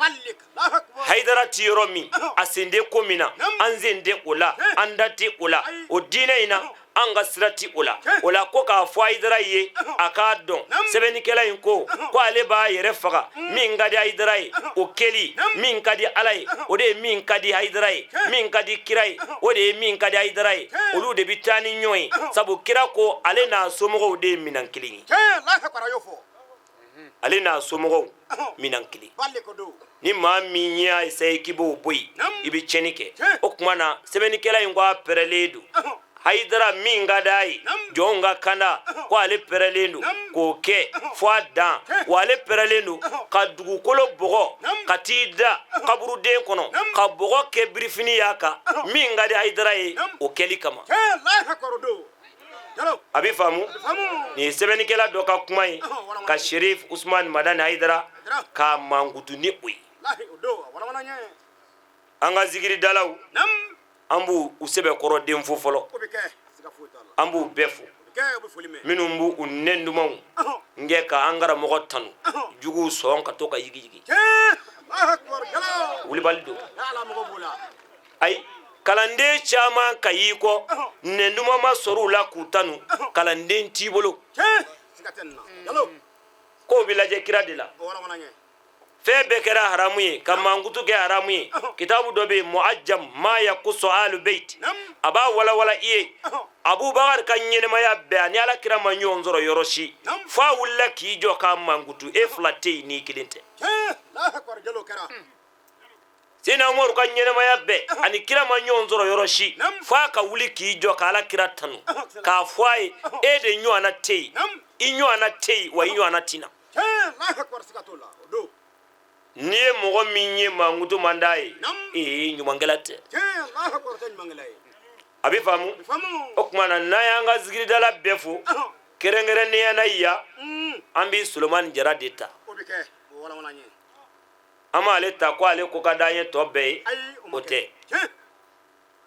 Hayidara ti yɔrɔ min, a sen tɛ ko min na, an sen tɛ o la, an da tɛ o la, o diinɛ in na, an ka sira ti o la. O la ko k'a fɔ Hayidara ye a k'a dɔn, sɛbɛnnikɛla in ko ko ale b'a yɛrɛ faga. Min ka di Hayidara ye, o kɛli. Min ka di Ala ye, o de ye min ka di Hayidara ye. Min ka di kira ye, o de ye min ka di Hayidara ye. Olu de bɛ taa ni ɲɔgɔn ye, sabu kira ko ale n'a somɔgɔw de ye minɛn kelen ye. Ale n'a somɔgɔw minan kelen. Ni maa min y'a essayer k'i b'o bɔ yen, i bɛ tiɲɛni kɛ. O tuma na sɛbɛnnikɛla in ko a pɛrɛlen don Hayidara min ka d'a ye jɔnw ka kanda, ko ale pɛrɛlen don k'o kɛ fo a dan, wa ale pɛrɛlen don ka dugukolo bɔgɔ ka t'i da kaburuden kɔnɔ ka bɔgɔ kɛ birifini y'a kan, min ka di Hayidara ye o kɛli kama. A bɛ faamu, nin ye sɛbɛnnikɛla dɔ ka kuma ye ka Sherif Usman Madani Hayidara k'a mankutu ni o ye. An ka zikiridalaw, an b'u u sɛbɛkɔrɔ den fo fɔlɔ, an b'u bɛɛ fo, minnu b'u u nɛn dumanw kɛ ka an karamɔgɔ tanu, juguw sɔn ka to ka yigiyigi. Wulibali don. Ayi, kalanden caman ka y'i kɔ, nɛn duman ma sɔrɔ u la k'u tanu, kalanden t'i bolo. K'o bɛ lajɛ kira de la. Fɛn bɛɛ kɛra haramu ye, ka mankutu kɛ haramu ye. Kitabu dɔ bɛ yen, Muajam ma yakusu alu beit, a b'a walawala i ye. Abubakar ka ɲɛnɛmaya bɛɛ, ani ala kira ma ɲɔgɔn sɔrɔ yɔrɔ si, f'a wulila k'i jɔ k'a mankutu. E fila tɛ yen n'i kelen tɛ. Seyidina Umaru ka ɲɛnɛmaya bɛɛ, ani kira ma ɲɔgɔn sɔrɔ yɔrɔ si, f'a ka wuli k'i jɔ ka ala kira tanu, k'a fɔ a ye e de ɲɔgɔnna tɛ yen, i ɲɔgɔnna tɛ yen, wa i ɲɔgɔnna tɛ na. N'i ye mɔgɔ min ye mankutu man d'a ye, ee, ɲumankɛla tɛ. A bɛ faamu. O tuma na, n'an y'an ka zikiridala bɛɛ fo, kɛrɛnkɛrɛnnenya na yan, an bɛ Solomani Jara de ta. An b'ale ta ko ale ko ka d'an ye tɔ bɛɛ ye, o tɛ.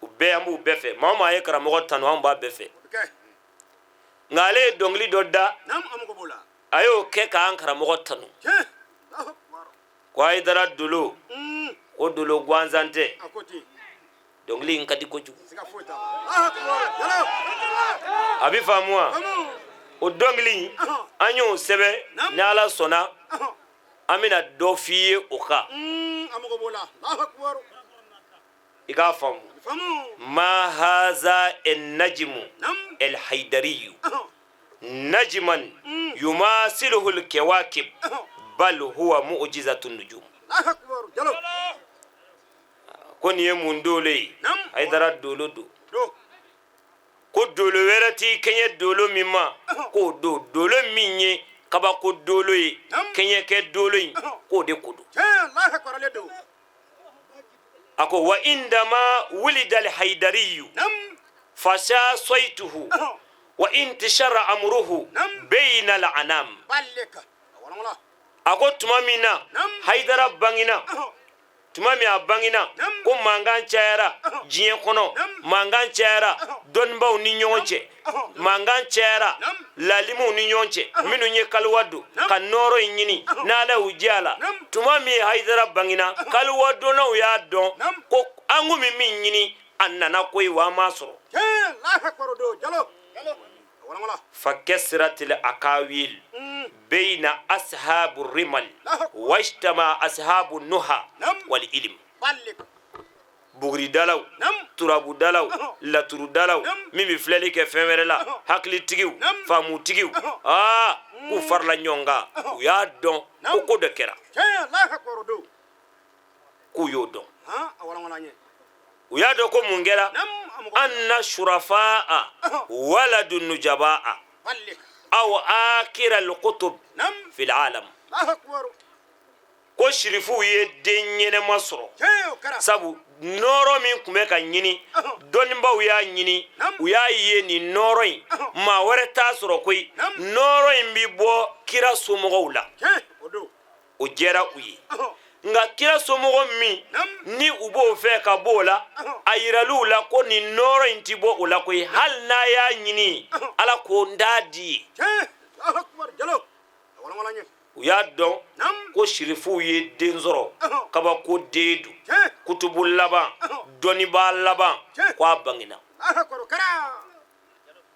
U bɛɛ, an b'u bɛɛ fɛ. Maa o maa ye karamɔgɔ tanu, an b'a bɛɛ fɛ. Nka ale ye dɔnkili dɔ da, a y'o kɛ k'an karamɔgɔ tanu, ko Hayidara dolo, ko dolo gansan tɛ. Dɔnkili in ka di kojugu. A bɛ faamu wa? O dɔnkili in, an y'o sɛbɛn. Ni Ala sɔnna, an bɛna dɔ f'i ye o kan, i k'a faamu. Ma haza el najimu el haidariyu najiman yumasiluhu al kawakib bal huwa mu'jizatun nujum. Ko nin ye mun dolo ye? Hayidara dolo don. Ko dolo wɛrɛ t'i kɛɲɛ dolo min ma, k'o don dolo min ye kabako dolo ye, kɛɲɛkɛ dolo in, k'o de ko don. A ko wa indama wulida al haidariyu fasha saituhu wa intishara amruhu bayna al anam. A ko tuma min na Hayidara bangina, tuma min a bangina, ko mankan cayara diɲɛ kɔnɔ, mankan cayara dɔnnibaw ni ɲɔgɔn cɛ, mankan cayara lalimuw ni ɲɔgɔn cɛ, minnu ye kaliwa don ka nɔɔrɔ in ɲini n'Ala y'u jɛ a la. Tuma min Hayidara bangina, kaliwa donnaw y'a dɔn ko an kun bɛ min ɲini, a nana koyi, wa an m'a sɔrɔ. Fakasiratil akawil bayna ashabu rimal wajtama ashabu nuha wal ilim. Buguridalaw, turabudalaw, laturudalaw, min bɛ filɛli kɛ fɛn wɛrɛ la, hakilitigiw, faamutigiw, aa, k'u farala ɲɔgɔn kan, u y'a dɔn ko ko dɔ kɛra, k'u y'o dɔn. U y'a dɔn ko mun kɛra? Anna shurafaa waladu nujabaa aw akira alkutub fil alam. Ko sirifuw ye den ɲɛnɛma sɔrɔ, sabu nɔɔrɔ min tun bɛ ka ɲini, dɔnnibaw y'a ɲini, u y'a ye nin nɔɔrɔ in, maa wɛrɛ t'a sɔrɔ koyi, nɔɔrɔ in bɛ bɔ kira somɔgɔw la. O jɛra u ye. Nka kira somɔgɔ min ni u b'o fɛ ka bɔ o la, a yiral'u la ko nin nɔɔrɔ in tɛ bɔ o la koyi, hali n'a y'a ɲini, Ala ko n t'a di ye. U y'a dɔn ko sirifuw ye den sɔrɔ, kabako den don, kutubu laban, dɔnnibaa laban, ko a bangena.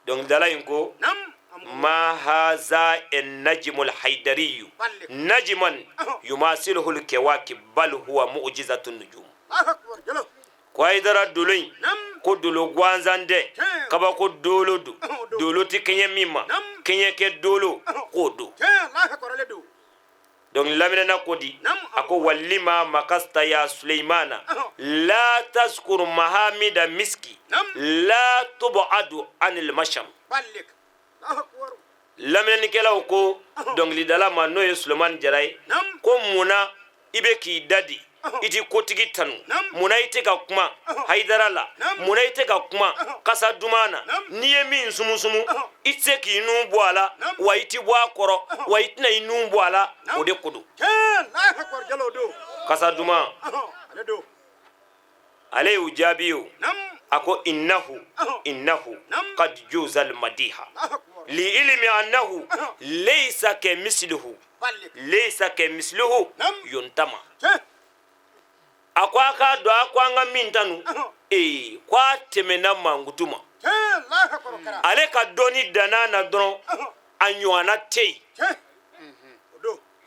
Dɔnkilidala in ko ma haza en najimul haidariyu najiman yumasiluhul kawakib bal huwa mu'jizatun nujum. Ko Hayidara dolo in, ko dolo gansan tɛ, kabako dolo don, dolo tɛ kɛɲɛ min ma, kɛɲɛkɛ dolo k'o don. Donc laminɛna ko di, a ko walima makasta ya Suleimana la tazkur mahamida miski la tubadu anil masham. Laminɛnikɛlaw ko dɔnkilidala ma, n'o ye Sulemani Jara ye, ko mun na i bɛ k'i da di, i ti kotigi tanu? Mun na i tɛ ka kuma Hayidara la? Mun na i tɛ ka kuma kasa duman na? N'i ye min sumusumu, i tɛ se k'i nun bɔ a la, wa i ti bɔ a kɔrɔ, wa i tɛna i nun bɔ a la. O de ko don, kasa duman. Ale y'u jaabi o, a ko innahu innahu qad juzal madiha li ilmi annahu laysa ka misluhu, laysa ka misluhu yuntama. A ko a k'a dɔn, a ko an ka min tanu, ee, ko a tɛmɛna mankutu ma. Ale ka dɔnni danna na dɔrɔn, a ɲɔgɔnna tɛ yen.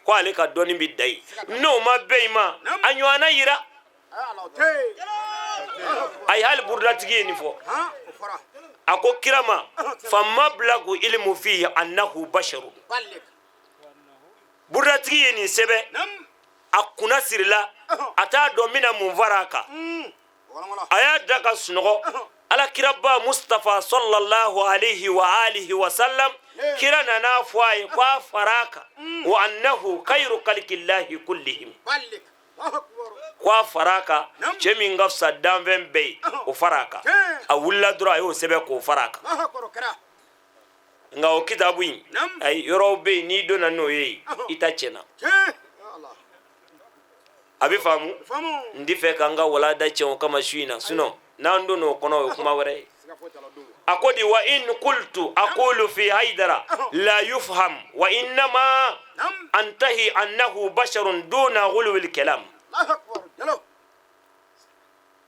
Ko ale ka dɔnni bɛ da yen, n'o ma bɛn i ma, a ɲɔgɔnna yira. Ayi, hali burudatigi ye nin fɔ. A ko kira ma fa mablagu ilmu fihi annahu basharu. Burudatigi ye nin sɛbɛn, a kunna sirila, a t'a dɔn n bɛna mun fara a kan. A y'a da ka sunɔgɔ. Ala kiraba Mustafa sallallahu alaihi wa alihi wa sallam, kira nana fɔ a ye ko a fara a kan wa annahu khairu khalqillahi kullihim. Ko a fara a kan, cɛ min ka fisa danfɛn bɛɛ ye, o fara a kan. A wulila dɔrɔn, a y'o sɛbɛn k'o fara a kan. Nka o kitabu in, ayi, yɔrɔw bɛ yen, n'i donna n'o ye, i ta tiɲɛna. A bɛ faamu. N tɛ fɛ ka n ka walada tiɲɛ o kama su in na, sinon n'an donna o kɔnɔ, o ye kuma wɛrɛ ye. A ko di wa in qultu aqulu fi Haidara la yufham wa innama antahi annahu basharun duna ghuluwil kalam.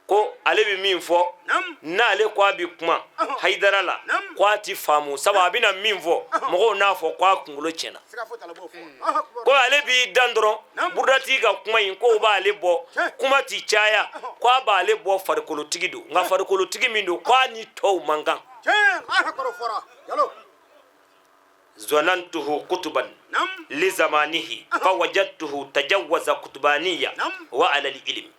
Ko ale bɛ min fɔ, n'ale ko a bɛ kuma Hayidara la, ko a ti faamu, sabu a bɛna min fɔ, mɔgɔw n'a fɔ ko a kunkolo tiɲɛna. Ko ale b'i dan dɔrɔn. Burudatigi ka kuma in, k'o b'ale bɔ, kuma ti caya, ko a b'ale bɔ. Farikolotigi don, nka farikolotigi min don, ko a ni tɔw man kan. Zanantuhu kutuban li zamanihi fa wajadtuhu tajawaza kutubaniya wa ala ilmi.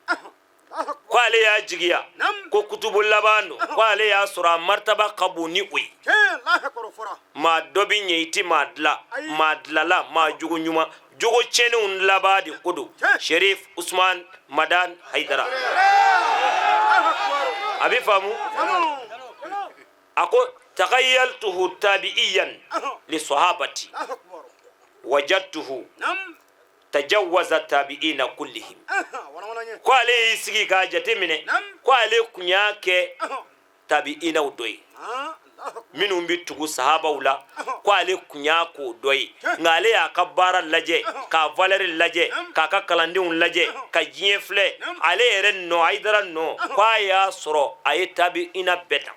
Ko ale y'a jigiya ko kutubu laban don, ko ale y'a sɔrɔ a martaba ka bon ni o ye. Maa dɔ bɛ ɲɛ, i ti maa dila, maa dilala, maa jogo ɲuman, jogo tiɲɛnenw laban de ko don. Sherif Usman Madan Haidara, a bɛ faamu. A ko tagayaltuhu tabi'iyan li sahabati wajadtuhu tajawaza tabi'ina kullihim. Ko ale y'i sigi k'a jate minɛ, ko ale kun y'a kɛ tabi'inaw dɔ ye, minnu bɛ tugu sahabaw la, ko ale kun y'a k'o dɔ ye. Nka ale y'a ka baara lajɛ, k'a valeur lajɛ, k'a ka kalandenw lajɛ, ka diɲɛ filɛ, ale yɛrɛ nɔ, Hayidara nɔ, ko a y'a sɔrɔ a ye tabi'ina bɛɛ dan.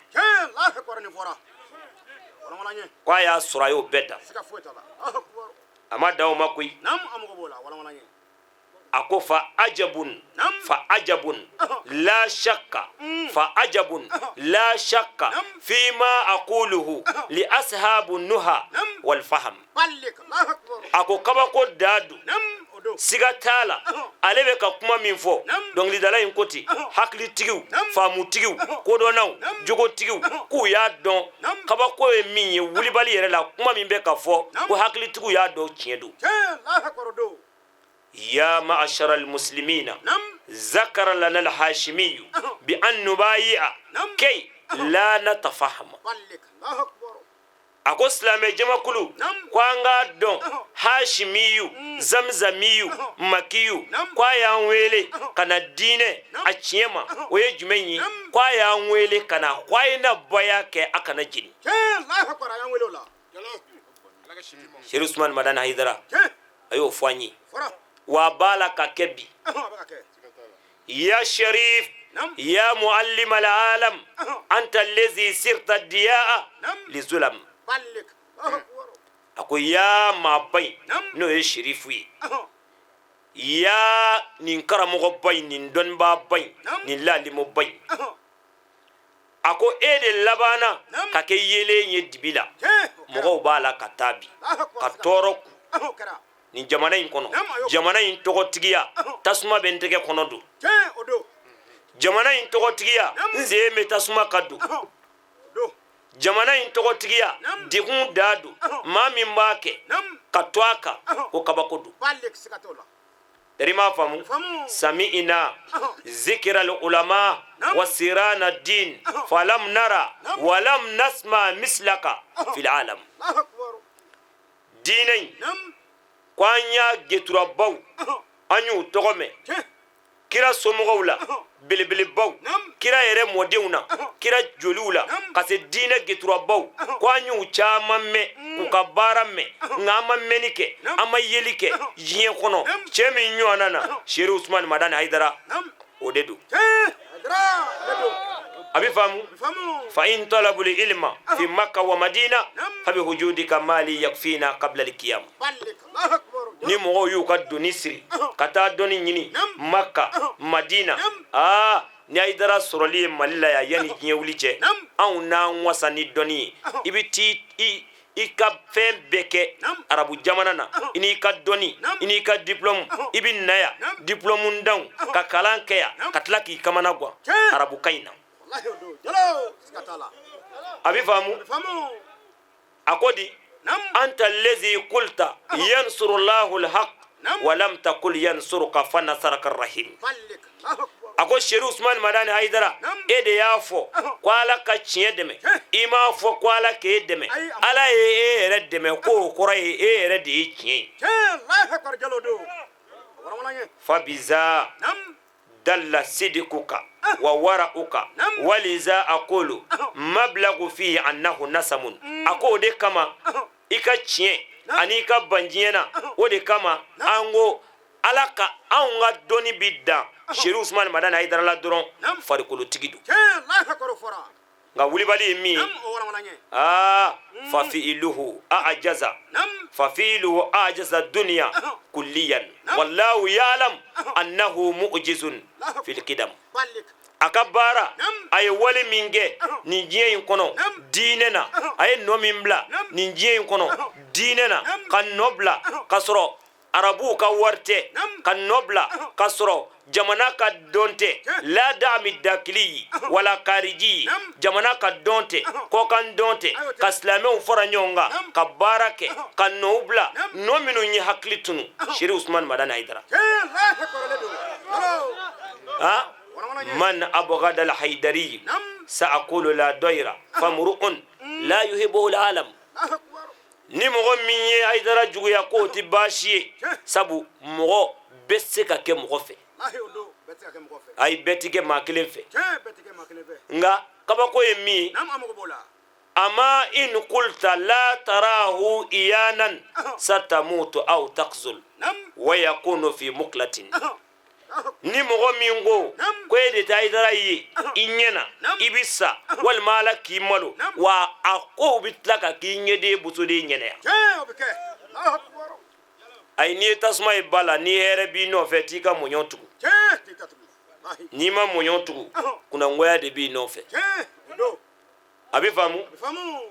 Ko a y'a sɔrɔ a y'o bɛɛ dan. A ma dan o ma koyi. A ko fa ajabun fa ajabun la shakka fa ajabun la shakka fima aquluhu li ashabu nuha wal faham. A ko kabako da don, siga t'a la, ale bɛ ka kuma min fɔ, dɔnkilidala in ko ten, hakilitigiw, faamutigiw, kodɔnnaw, jogotigiw, k'u y'a dɔn kabako ye min ye. Wulibali yɛrɛ la, kuma min bɛ ka fɔ, ko hakilitigiw y'a dɔn tiɲɛ don. Ya ma'ashara almuslimina, zakara lana alhashimiyu bi an nubayi'a kay la natafahama. A ko silamɛ jamakulu, ko an k'a dɔn hashimiyu, zamzamiyu, makiyu, ko a y'an wele ka na diinɛ a tiɲɛ ma, o ye jumɛn ye? Ko a y'an wele ka na, ko a ye na baya kɛ, a kana jeni. Sherif Usman Madani Hayidara a y'o fɔ an ye, wa a b'a la ka kɛ bi. Ya Sherif, ya muallim alalam, anta allazi sirta diyaa li zulam. A ko ya maaba in, n'o ye Sherifu ye, ya nin karamɔgɔba in, nin dɔnnibaaba in, nin lalimuba in, a ko e de labanna ka kɛ yeelen ye dibi la, mɔgɔw b'a la ka taa bi ka tɔɔrɔ ku. Nin jamana in kɔnɔ, jamana in tɔgɔtigiya, tasuma bɛ n tɛgɛ kɔnɔ don. Jamana in tɔgɔtigiya, n sen bɛ tasuma kan don. Jamana in tɔgɔtigiya, degun da don. Maa min b'a kɛ ka to a kan, ko kabako don. Tari m'a faamu. Sami'ina zikira ulama wa sirana din falam nara walam nasma mislaka fil alam. Diinɛ in ko an y'a geturabaw, an y'u tɔgɔ mɛn kira somɔgɔw la, belebelebaw, kira yɛrɛ mɔdenw na, kira joliw la, ka se diinɛ geturabaw, ko an y'u caman mɛn k'u ka baara mɛn, nka an ma mɛnni kɛ, an ma yeli kɛ diɲɛ kɔnɔ cɛ min ɲɔgɔnna na. Seri Usumani Madani Hayidara, o de don. A bɛ faamu. Fa in talabul ilma fi Makka wa Madina fa bi wujudika mali yakfina qabla al-qiyam. Ni mɔgɔw y'u ka doni siri ka taa dɔnni ɲini Makka, Madina, aa, ni Hayidara sɔrɔli ye Mali la yan yanni diɲɛ wuli cɛ, anw n'an wasa ni dɔnni ye. I bɛ t'i i ka fɛn bɛɛ kɛ arabu jamana na, i n'i ka dɔnni, i n'i ka diplôme, i bɛ na yan diplôme danw ka kalan kɛ yan, ka tila k'i kamana gan arabukan in na. A bɛ faamu. A ko di: anta lezi kulta yansurullahu alhaq wa lam takul yansuruka fa nasaraka rahim. A ko Seri Usumani Madani Hayidara, e de y'a fɔ ko Ala ka tiɲɛ dɛmɛ, i m'a fɔ ko Ala k'e dɛmɛ. Ala ye e yɛrɛ dɛmɛ, ko o kɔrɔ ye e yɛrɛ de ye tiɲɛ ye. Fa biza dalla sidikuka wa wara'uka waliza aqulu mablagu fihi annahu nasamun. A ko o de kama i ka tiɲɛ ani i ka ban diɲɛ na, o de kama an ko Ala ka anw ka dɔnni bi dan Seri Usumani Madani Hayidara la dɔrɔn, farikolotigi don. Nka wulibali ye min ye, aa, fafi'iluhu a'jaza, fafi'iluhu a'jaza dunya kulliyan wallahu ya'lam annahu mu'jizun fil qidam. A ka baara, a ye wale min kɛ nin diɲɛ in kɔnɔ diinɛ na, a ye nɔ min bila nin diɲɛ in kɔnɔ diinɛ na, ka nɔ bila ka sɔrɔ arabuw ka wari tɛ, ka nɔ bila ka sɔrɔ jamana ka dɔn tɛ, la daami dakili wala kariji, jamana ka dɔn tɛ, kɔkan dɔn tɛ, ka silamɛw fara ɲɔgɔn kan ka baara kɛ, ka nɔw bila, nɔ minnu ye hakili tunu. Seri Usumani Madani Hayidara, ha, man abghada al-haydari sa'aqulu la dayra famru'un la yuhibbu al-alam. Ni mɔgɔ min ye Hayidara juguya, k'o tɛ baasi ye, sabu mɔgɔ bɛ se ka kɛ mɔgɔ fɛ. Ayi, bɛɛ tɛ kɛ maa kelen fɛ. Nka kabako ye min ye, ama in kulta la tarahu iyanan satamutu aw takzul wa yakunu fi muklatin. Ni mɔgɔ min ko ko e de tɛ Hayidara ye i ɲɛ na, i bɛ sa walima Ala k'i malo, wa a kow bɛ tila ka k'i ɲɛden bosoden ɲɛna yan. Ayi, n'i ye tasuma ye ba la, ni hɛrɛ b'i nɔfɛ, t'i ka mɔɲɔ tugu. N'i ma mɔɲɔ tugu, kunnangoya de b'i nɔfɛ. A bɛ faamu.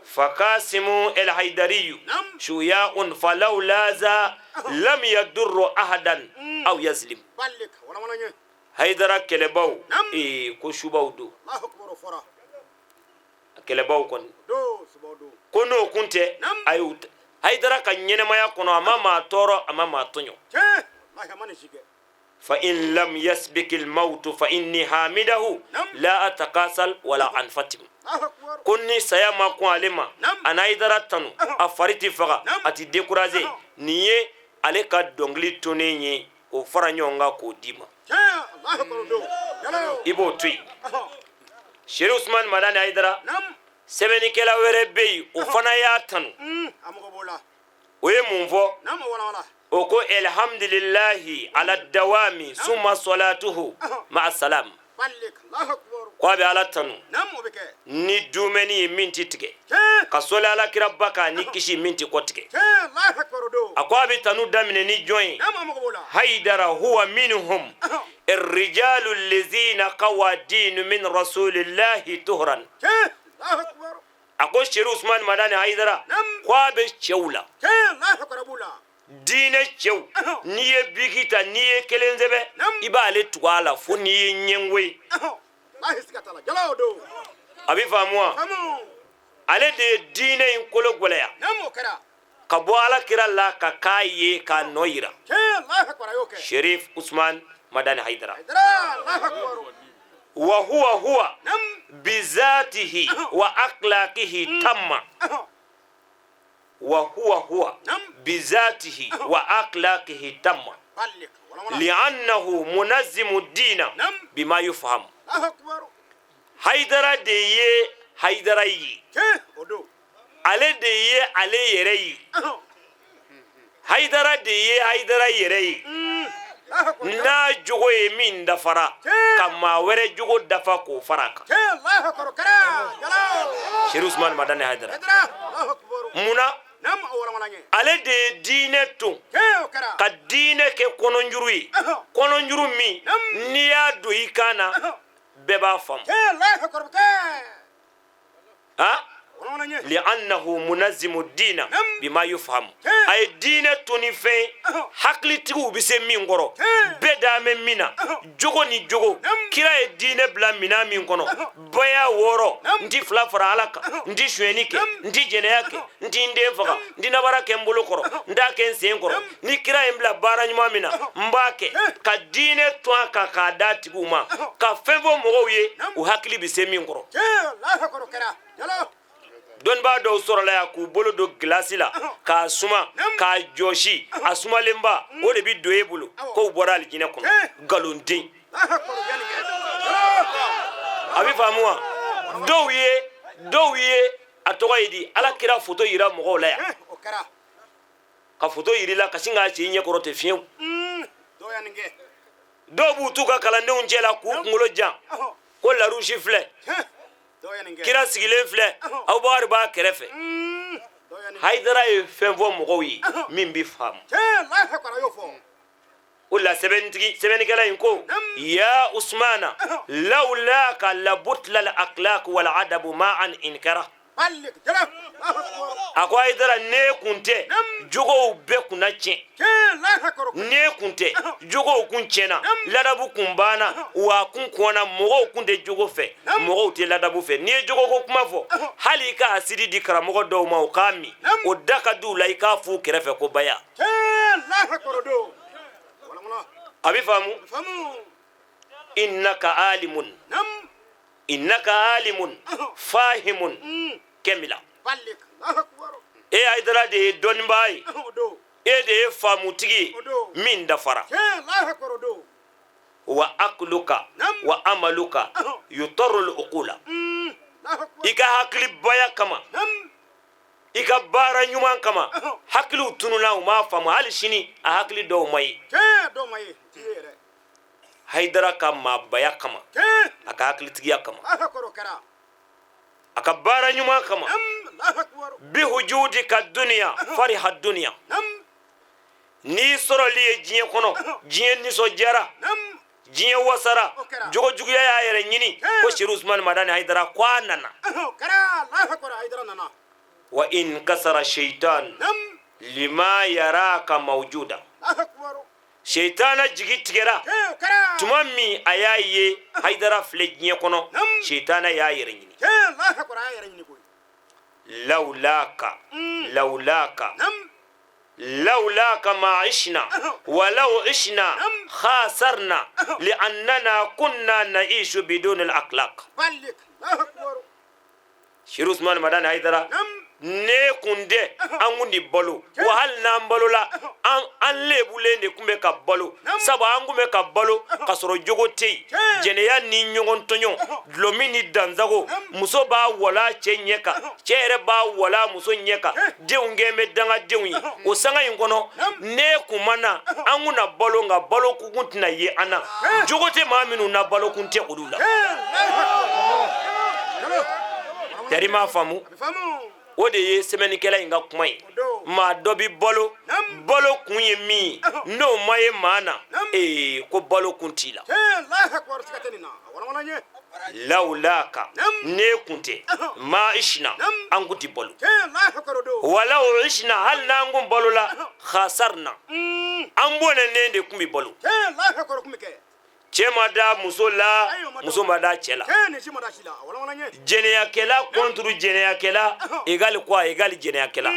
Fakasimu el haidariyu shuya'un falaw laza lam yadurru ahadan aw yazlim. Hayidara kɛlɛbaw, ee, ko subaw don. Kɛlɛbaw kɔni ko n'o kun tɛ, ayi, Hayidara ka ɲɛnɛmaya kɔnɔ, a ma maa tɔɔrɔ, a ma maa tɔɲɔ. Fa in lam yasbikil mawtu fa inni hamidahu la atakasal wala anfatim. Ko ni saya ma kɔn ale ma, a na Hayidara tanu, a fari tɛ faga, a tɛ décourager. Nin ye ale ka dɔnkili tonnen ye, k'o fara ɲɔgɔn kan k'o d'i ma, i b'o to yen. Seri Usumani Madani Hayidara, sɛbɛnnikɛla wɛrɛ bɛ yen, o fana y'a tanu. O ye mun fɔ? O ko alhamdulillahi ala dawami summa salatuhu ma'a salam. Ko a bɛ Ala tanu ni dumɛni ye min tɛ tigɛ, ka sɔli Ala kiraba kan ni kisi min tɛ kɔ tigɛ. A ko a bɛ tanu daminɛ ni jɔn ye? Hayidara huwa minhum irrijalu lezina qawa dinu min rasulillahi tuhran. A ko Seri Usumani Madani Hayidara, ko a bɛ cɛw la. Diinɛ cɛw, n'i ye biki ta, n'i ye kelen sɛbɛn, i b'ale tugu a la fo n'i ye ɲɛngo ye. A bɛ faamu wa? Ale de ye diinɛ in kolo gɛlɛya ka bɔ Ala kira la ka k'a ye k'a nɔ yira. Sherif Usman Madani Haidara wa huwa huwa bizatihi wa akhlaqihi tamma wa huwa huwa bizatihi wa akhlaqihi tamma li'annahu munazzimu dina bima yufham. Haidara de ye Haidara ye, ale de ye ale yɛrɛ ye, Haidara de ye Haidara yɛrɛ ye, n'a jogo ye min dafara ka maa wɛrɛ jogo dafa k'o fara a kan. Sherif Usman Madani Haidara, munna ale de ye diinɛ ton ka diinɛ kɛ kɔnɔnjuru ye, kɔnɔnjuru min n'i y'a don i kan na bɛɛ b'a faamu. Ha, li'annahu munazzimu dina bima yufhamu. A ye diinɛ ton ni fɛn ye hakilitigiw bɛ se min kɔrɔ, bɛɛ dalen bɛ min na, jogo ni jogo. Kira ye diinɛ bila minɛn min kɔnɔ, baya wɔɔrɔ, n ti fila fara Ala kan, n ti sonyɛni kɛ, n ti jɛnɛya kɛ, n ti n den faga, n ti nabara kɛ n bolo kɔrɔ, n t'a kɛ n sen kɔrɔ. Ni kira ye n bila baara ɲuman min na, n b'a kɛ. Ka diinɛ ton a kan k'a d'a tigiw ma, ka fɛn fɔ mɔgɔw ye u hakili bɛ se min kɔrɔ. Dɔnnibaa dɔw sɔrɔla yan k'u bolo don gilasi la k'a suma k'a jɔsi, a sumalenba o de bɛ don e bolo k'o bɔra alijinɛ kɔnɔ. Nkalonden, a bɛ faamu wa? Dɔw ye a tɔgɔ ye di, Ala kira foto yira mɔgɔw la yan, ka foto yir'i la ka sin k'a ci i ɲɛ kɔrɔ ten fiyewu. Dɔw b'u t'u ka kalandenw cɛ la k'u kunkolo jan ko larusi filɛ, kira sigilen filɛ, Abubakari b'a kɛrɛfɛ. Hayidara ye fɛn fɔ mɔgɔw ye min bɛ faamu. O la sɛbɛnnikɛla in ko ya Usmana lawlaka labutla al akhlaq wal adabu ma'an inkara. A ko Hayidara, n'e kun tɛ, jogow bɛɛ kun na tiɲɛ. N'e kun tɛ, jogow kun tiɲɛna, ladabu kun banna, wa kun kɔnna, mɔgɔw kun tɛ jogo fɛ, mɔgɔw tɛ ladabu fɛ. N'i ye jogoko kuma fɔ, hali i ka asidi di karamɔgɔ dɔw ma u k'a min, o da ka di u la i k'a f'u kɛrɛfɛ ko baya. A bɛ faamu. Innaka alimun, innaka alimun fahimun kɛmila. E Hayidara de ye dɔnnibaa ye, e de ye faamutigi ye min dafara. Wa akluka wa amaluka yutarul uqula. I ka hakilibaya kama, i ka baara ɲuman kama, hakiliw tununa, u m'a faamu. Hali sini a hakili dɔw ma ye. Hayidara ka maabaya kama, a ka hakilitigiya kama, a ka baara ɲuman kama, bihujudika duniya fariha duniya. N'i sɔrɔli ye diɲɛ kɔnɔ, diɲɛ nisɔndiyara, diɲɛ wasara, jogojuguya y'a yɛrɛ ɲini ko Sherif Usman Madani Hayidara ko a nana. Wa in kasara sheitan lima yaraka mawjuda. Seitana jigi tigɛra tuma min a y'a ye Hayidara filɛ diɲɛ kɔnɔ, seitana y'a yɛrɛ ɲini. Lawlaka lawlaka lawlaka ma ishna walaw ishna khasarna li'annana kunna na'ishu bidun al-akhlaq. Sherif Usman Madani Hayidara, n'e kun tɛ, an kun ti balo wa. Hali n'an balola, an lebulen de kun bɛ ka balo, sabu an kun bɛ ka balo ka sɔrɔ jogo tɛ yen. Jɛnɛya ni ɲɔgɔn tɔɲɔ, dulɔmin ni dansago, muso b'a wala cɛ ɲɛ kan, cɛ yɛrɛ b'a wala muso ɲɛ kan, denw kɛn bɛ dangadenw ye. O sanga in kɔnɔ, n'e kun ma na, an kun na balo, nka balo kun tɛna ye an na. Jogo tɛ maa minnu na, balo kun tɛ olu la. Tari m'a faamu. O de ye sɛbɛnnikɛla in ka kuma ye. Maa dɔ bɛ balo, balo kun ye min ye, n'o ma ye maa na. Ee, ko balo kun t'i la. Lawulaka, n'e kun tɛ, ma ishina, an kun ti balo. Walaw ishina, hali n'an kun balola, khasarna, an bɔnɛnen de kun bi balo. Cɛ ma da muso la, muso ma da cɛ la. Jɛnɛyakɛla contre jɛnɛyakɛla égale quoi? Égale jɛnɛyakɛla.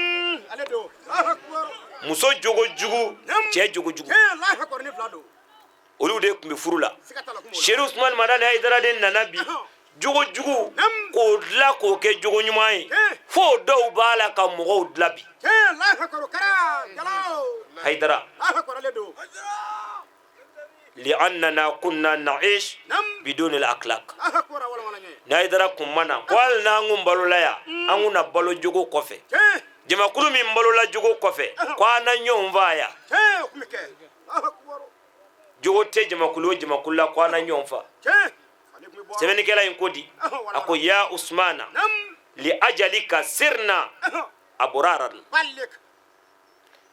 Muso jogo jugu, cɛ jogo jugu, olu de tun bɛ furu la. Serifu Usumani Madani Hayidara de nana bi jogo jugu k'o dilan k'o kɛ jogo ɲuman ye, fo dɔw b'a la ka mɔgɔw dilan bi. Hayidara, li'annana kunna na'ish bidun al-akhlaq. Ni Hayidara kun ma na, ko hali n'an kun balola yan, an kun na balo jogo kɔfɛ. Jamakulu min balola jogo kɔfɛ, ko an na ɲɔgɔn faa yan. Jogo tɛ jamakulu o jamakulu la, ko an na ɲɔgɔn faa. Sɛbɛnnikɛla in ko di? A ko ya Usmana, li ajalika sirna abraran,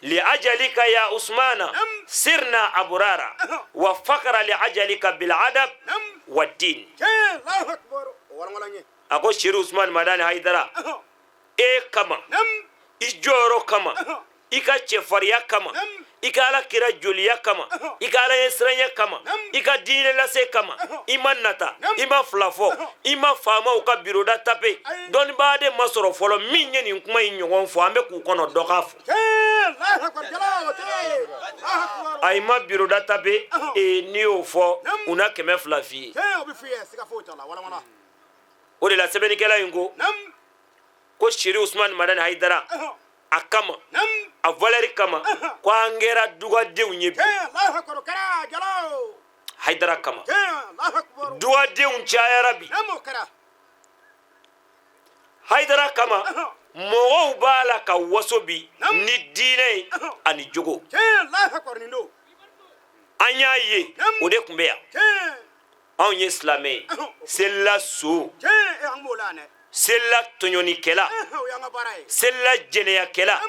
li ajalika ya Usmana sirna abrara wa fakara li ajalika bil adab wa din. A ko Serifu Usmani Madani Hayidara, e kama, i jɔyɔrɔ kama, i ka cɛfarinya kama, i ka ala kira joliya kama, i ka ala ɲɛsiranya kama, i ka diinɛ lase kama, i ma nata, i ma fila fɔ, i ma faamaw ka biroda tape. Dɔnnibaa de ma sɔrɔ fɔlɔ min ye nin kuma in ɲɔgɔn fɔ. An bɛ k'u kɔnɔ dɔ k'a fɔ. A i ma biroda tape, ee, n'i y'o fɔ, u na 200 f'i ye. O de la sɛbɛnnikɛla in ko ko Serifu Usumani Madani Hayidara, a kama, a valeur kama, ko an kɛra dugadenw ye bi Hayidara kama. Dugadenw cayara bi Hayidara kama. Mɔgɔw b'a la ka waso bi ni diinɛ ye ani jogo. An y'a ye, o de tun bɛ yan. Anw ye silamɛ ye, selila so, selila tɔɲɔnikɛla, selila jɛnɛyakɛla,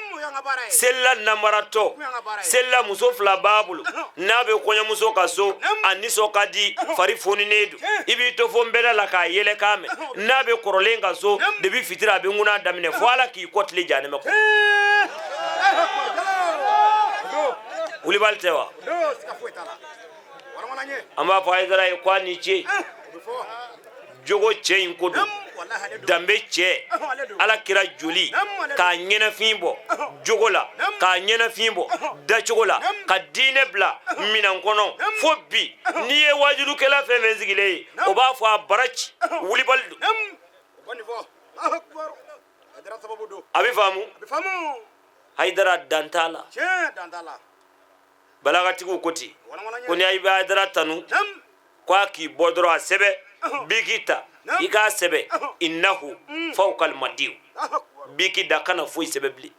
selila namaratɔ, selila muso fila b'a bolo. N'a bɛ kɔɲɔmuso ka so, a nisɔn ka di, fari foninen don, i b'i to fo nbɛda la k'a yɛlɛ k'a mɛn. N'a bɛ kɔrɔlen ka so, depuis fitiri a bɛ ŋuna daminɛ, fo Ala k'i kɔ tile jahanɛmɛ kɔnɔ. Wulibali tɛ wa? An b'a fɔ Hayidara ye ko a ni ce. Jogo cɛ in ko don, danbe cɛ, ala kira joli k'a ɲɛnafin bɔ jogo la, k'a ɲɛnafin bɔ dacogo la, ka diinɛ bila minan kɔnɔ. Fo bi, n'i ye wajulukɛla fɛn fɛn sigilen ye, o b'a fɔ a bara ci wulibali don. A bɛ faamu, Hayidara dan t'a la. Balagatigiw ko ten ko ni i bɛ Hayidara tanu, ko a k'i bɔ dɔrɔn, a sɛbɛ biki ta, i k'a sɛbɛ innahu fawkal madiw. Biki da kana foyi sɛbɛ bilen,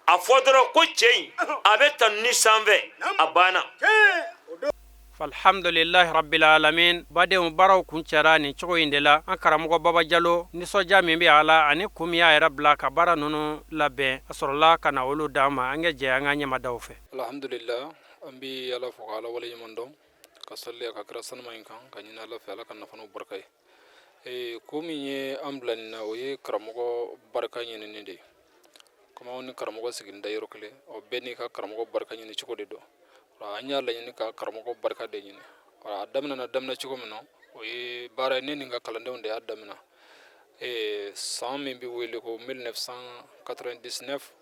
a fɔ dɔrɔn ko cɛ in a bɛ tanu ni sanfɛ, a banna. Alhamdulilahi rabbil alamin. Badenw, baaraw kuncɛra nin cogo in de la. An karamɔgɔ Baba Jalo, nisɔndiya min bɛ a la ani kun min y'a yɛrɛ bila ka baara ninnu labɛn, a sɔrɔla ka na olu d'an ma. An ka jɛ an ka ɲɛmadaw fɛ. Alhamdulila, an bɛ Ala fo ka Ala waleɲuman dɔn, ka sali a ka kira sanuma in kan, ka ɲini Ala fɛ Ala ka nafa n'o barika ye. Ee, ko min ye an bila nin na, o ye karamɔgɔ barika ɲinini de ye. Komi anw ni karamɔgɔ sigilen da yɔrɔ kelen, ɔ, bɛɛ n'i ka karamɔgɔ barika ɲini cogo de don. An y'a laɲini ka karamɔgɔ barika de ɲini. A daminɛna daminɛ cogo min na, o ye baara ye ne ni n ka kalandenw de y'a daminɛ san min bɛ wele ko 1999.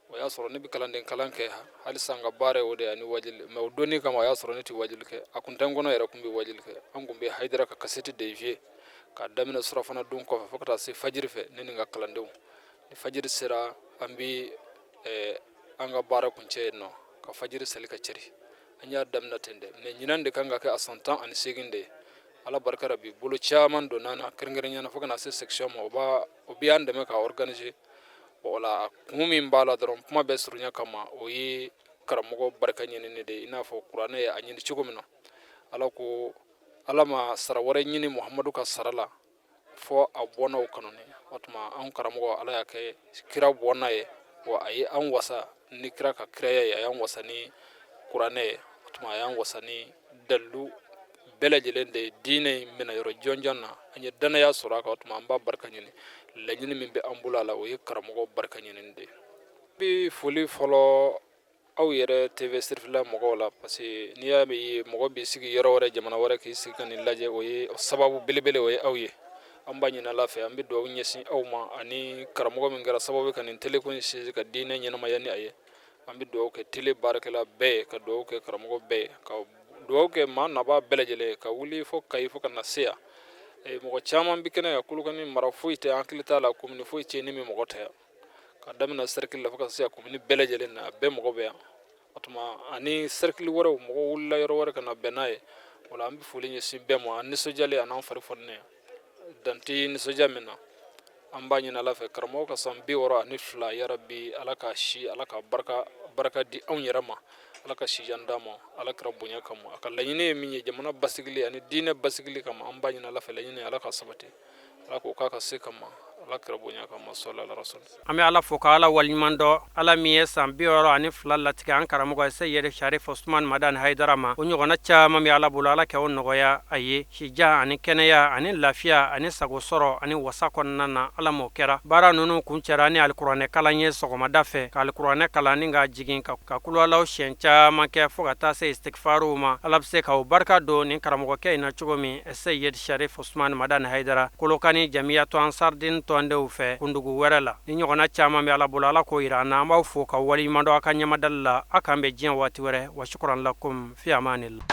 O y'a sɔrɔ ne bɛ kalanden kalan kɛ halisa, n ka baara ye o de ye ani wajuli. Mais o donni kama, o y'a sɔrɔ ne tɛ wajuli kɛ, a kun tɛ n kɔnɔ yɛrɛ kun bɛ wajuli kɛ. An kun bɛ Hayidara ka kasɛti de jouer k'a daminɛ surafana dun kɔfɛ fo ka taa se fajiri fɛ, ne ni n ka kalandenw. Ni fajiri sera, an bɛ an ka baara kuncɛ yen nɔ ka fajiri seli ka cɛri. An y'a daminɛ ten dɛ, mais ɲinan de kan ka kɛ a san 18 de ye. Ala barika la, bi bolo caman donna an na, kɛrɛnkɛrɛnnenya na fo ka na se section ma, o b'a o bɛ an dɛmɛ ka organiser. O la, kun min b'a la dɔrɔn, kuma bɛ surunya kama, o ye karamɔgɔ barika ɲinini de ye, i n'a fɔ kuranɛ ye a ɲini cogo min na. Ala ko Ala ma sara wɛrɛ ɲini Muhamadu ka sara la fɔ a bɔnnaw kanuni. O tuma an karamɔgɔ, Ala y'a kɛ kira bɔnna ye wa, a ye an wasa ni kira ka kiraya ye, a y'an wasa ni kuranɛ ye. O tuma a y'an wasa ni dalilu bɛɛ lajɛlen de ye diinɛ in minɛ yɔrɔ jɔnjɔn na. An ye danaya sɔrɔ a kan. O tuma an b'a barika ɲini. Laɲini min bɛ an bolo a la, o ye karamɔgɔ barika ɲinini de ye. Bi foli fɔlɔ aw yɛrɛ TV Sirifila mɔgɔw la, parce que n'i y'a ye mɔgɔ b'i sigi yɔrɔ wɛrɛ, jamana wɛrɛ, k'i sigi ka nin lajɛ, o ye sababu belebele, o ye aw ye. An b'a ɲini Ala fɛ, an bɛ dugawu ɲɛsin aw ma ani karamɔgɔ min kɛra sababu ka nin tele ko in sinsin ka diinɛ ɲɛnamaya ni a ye. An bɛ dugawu kɛ tele baarakɛla bɛɛ ye, ka dugawu kɛ karamɔgɔ bɛɛ ye, ka dugawu kɛ maa nabaa bɛɛ lajɛlen, ka wuli fo Kayi fo ka na se yan. Mɔgɔ caman bɛ kɛnɛ kan. Kolokani mara foyi tɛ, an hakili t'a la, komini foyi tɛ ni min mɔgɔ tɛ yan, ka daminɛ sɛrikili la fo ka se yan, komini bɛɛ lajɛlen na, a bɛɛ mɔgɔ bɛ yan. O tuma ani sɛrikili wɛrɛw, mɔgɔ wulila yɔrɔ wɛrɛ ka na bɛn n'a ye. O la an bɛ foli ɲɛsin bɛɛ ma. An nisɔndiyalen an'an fari foninen, dan tɛ nisɔndiya min na. An b'a ɲini Ala fɛ, karamɔgɔ ka san 62, yarabi Ala ka si, Ala ka barika barika di anw yɛrɛ ma, Ala ka sijan d'an ma, Ala kira bonya kama. A ka laɲini ye min ye jamana basigili ani diinɛ basigili kama, an b'a ɲini Ala fɛ, laɲini Ala ka sabati, Ala k'o k'a ka se kama, Ala kira bonya kama, sɔli ala rasul. An bɛ Ala fo ka Ala waleɲuman dɔn, Ala min ye san 62 latigɛ an karamɔgɔ Seyidi Sharif Usman Madani Hayidara ma. O ɲɔgɔnna caman bɛ Ala bolo, Ala kɛ o nɔgɔya a ye, sijan ani kɛnɛya ani lafiya ani sago sɔrɔ ani wasa kɔnɔna na. Ala m'o kɛra. Baara ninnu kuncɛra ni alikuranɛ kalan ye sɔgɔmada fɛ, ka alikuranɛ kalan ni ka jigin ka kuluwalaw siɲɛ caman kɛ fo ka taa se istigfaruw ma. Ala bɛ se ka o barika don nin karamɔgɔkɛ in na cogo min, Seyidi Sharif Usman Madani Hayidara, Kolokani Jamiyatu Ansardin tɔndenw fɛ kundugu wɛrɛ la. Ni ɲɔgɔnna caman bɛ Ala bolo, Ala k'o yira an na. An b'aw fo ka waleɲuman dɔn aw ka ɲɛmadali la. Aw k'an bɛn diɲɛ waati wɛrɛ. Wa shukran lakum fi amanillah.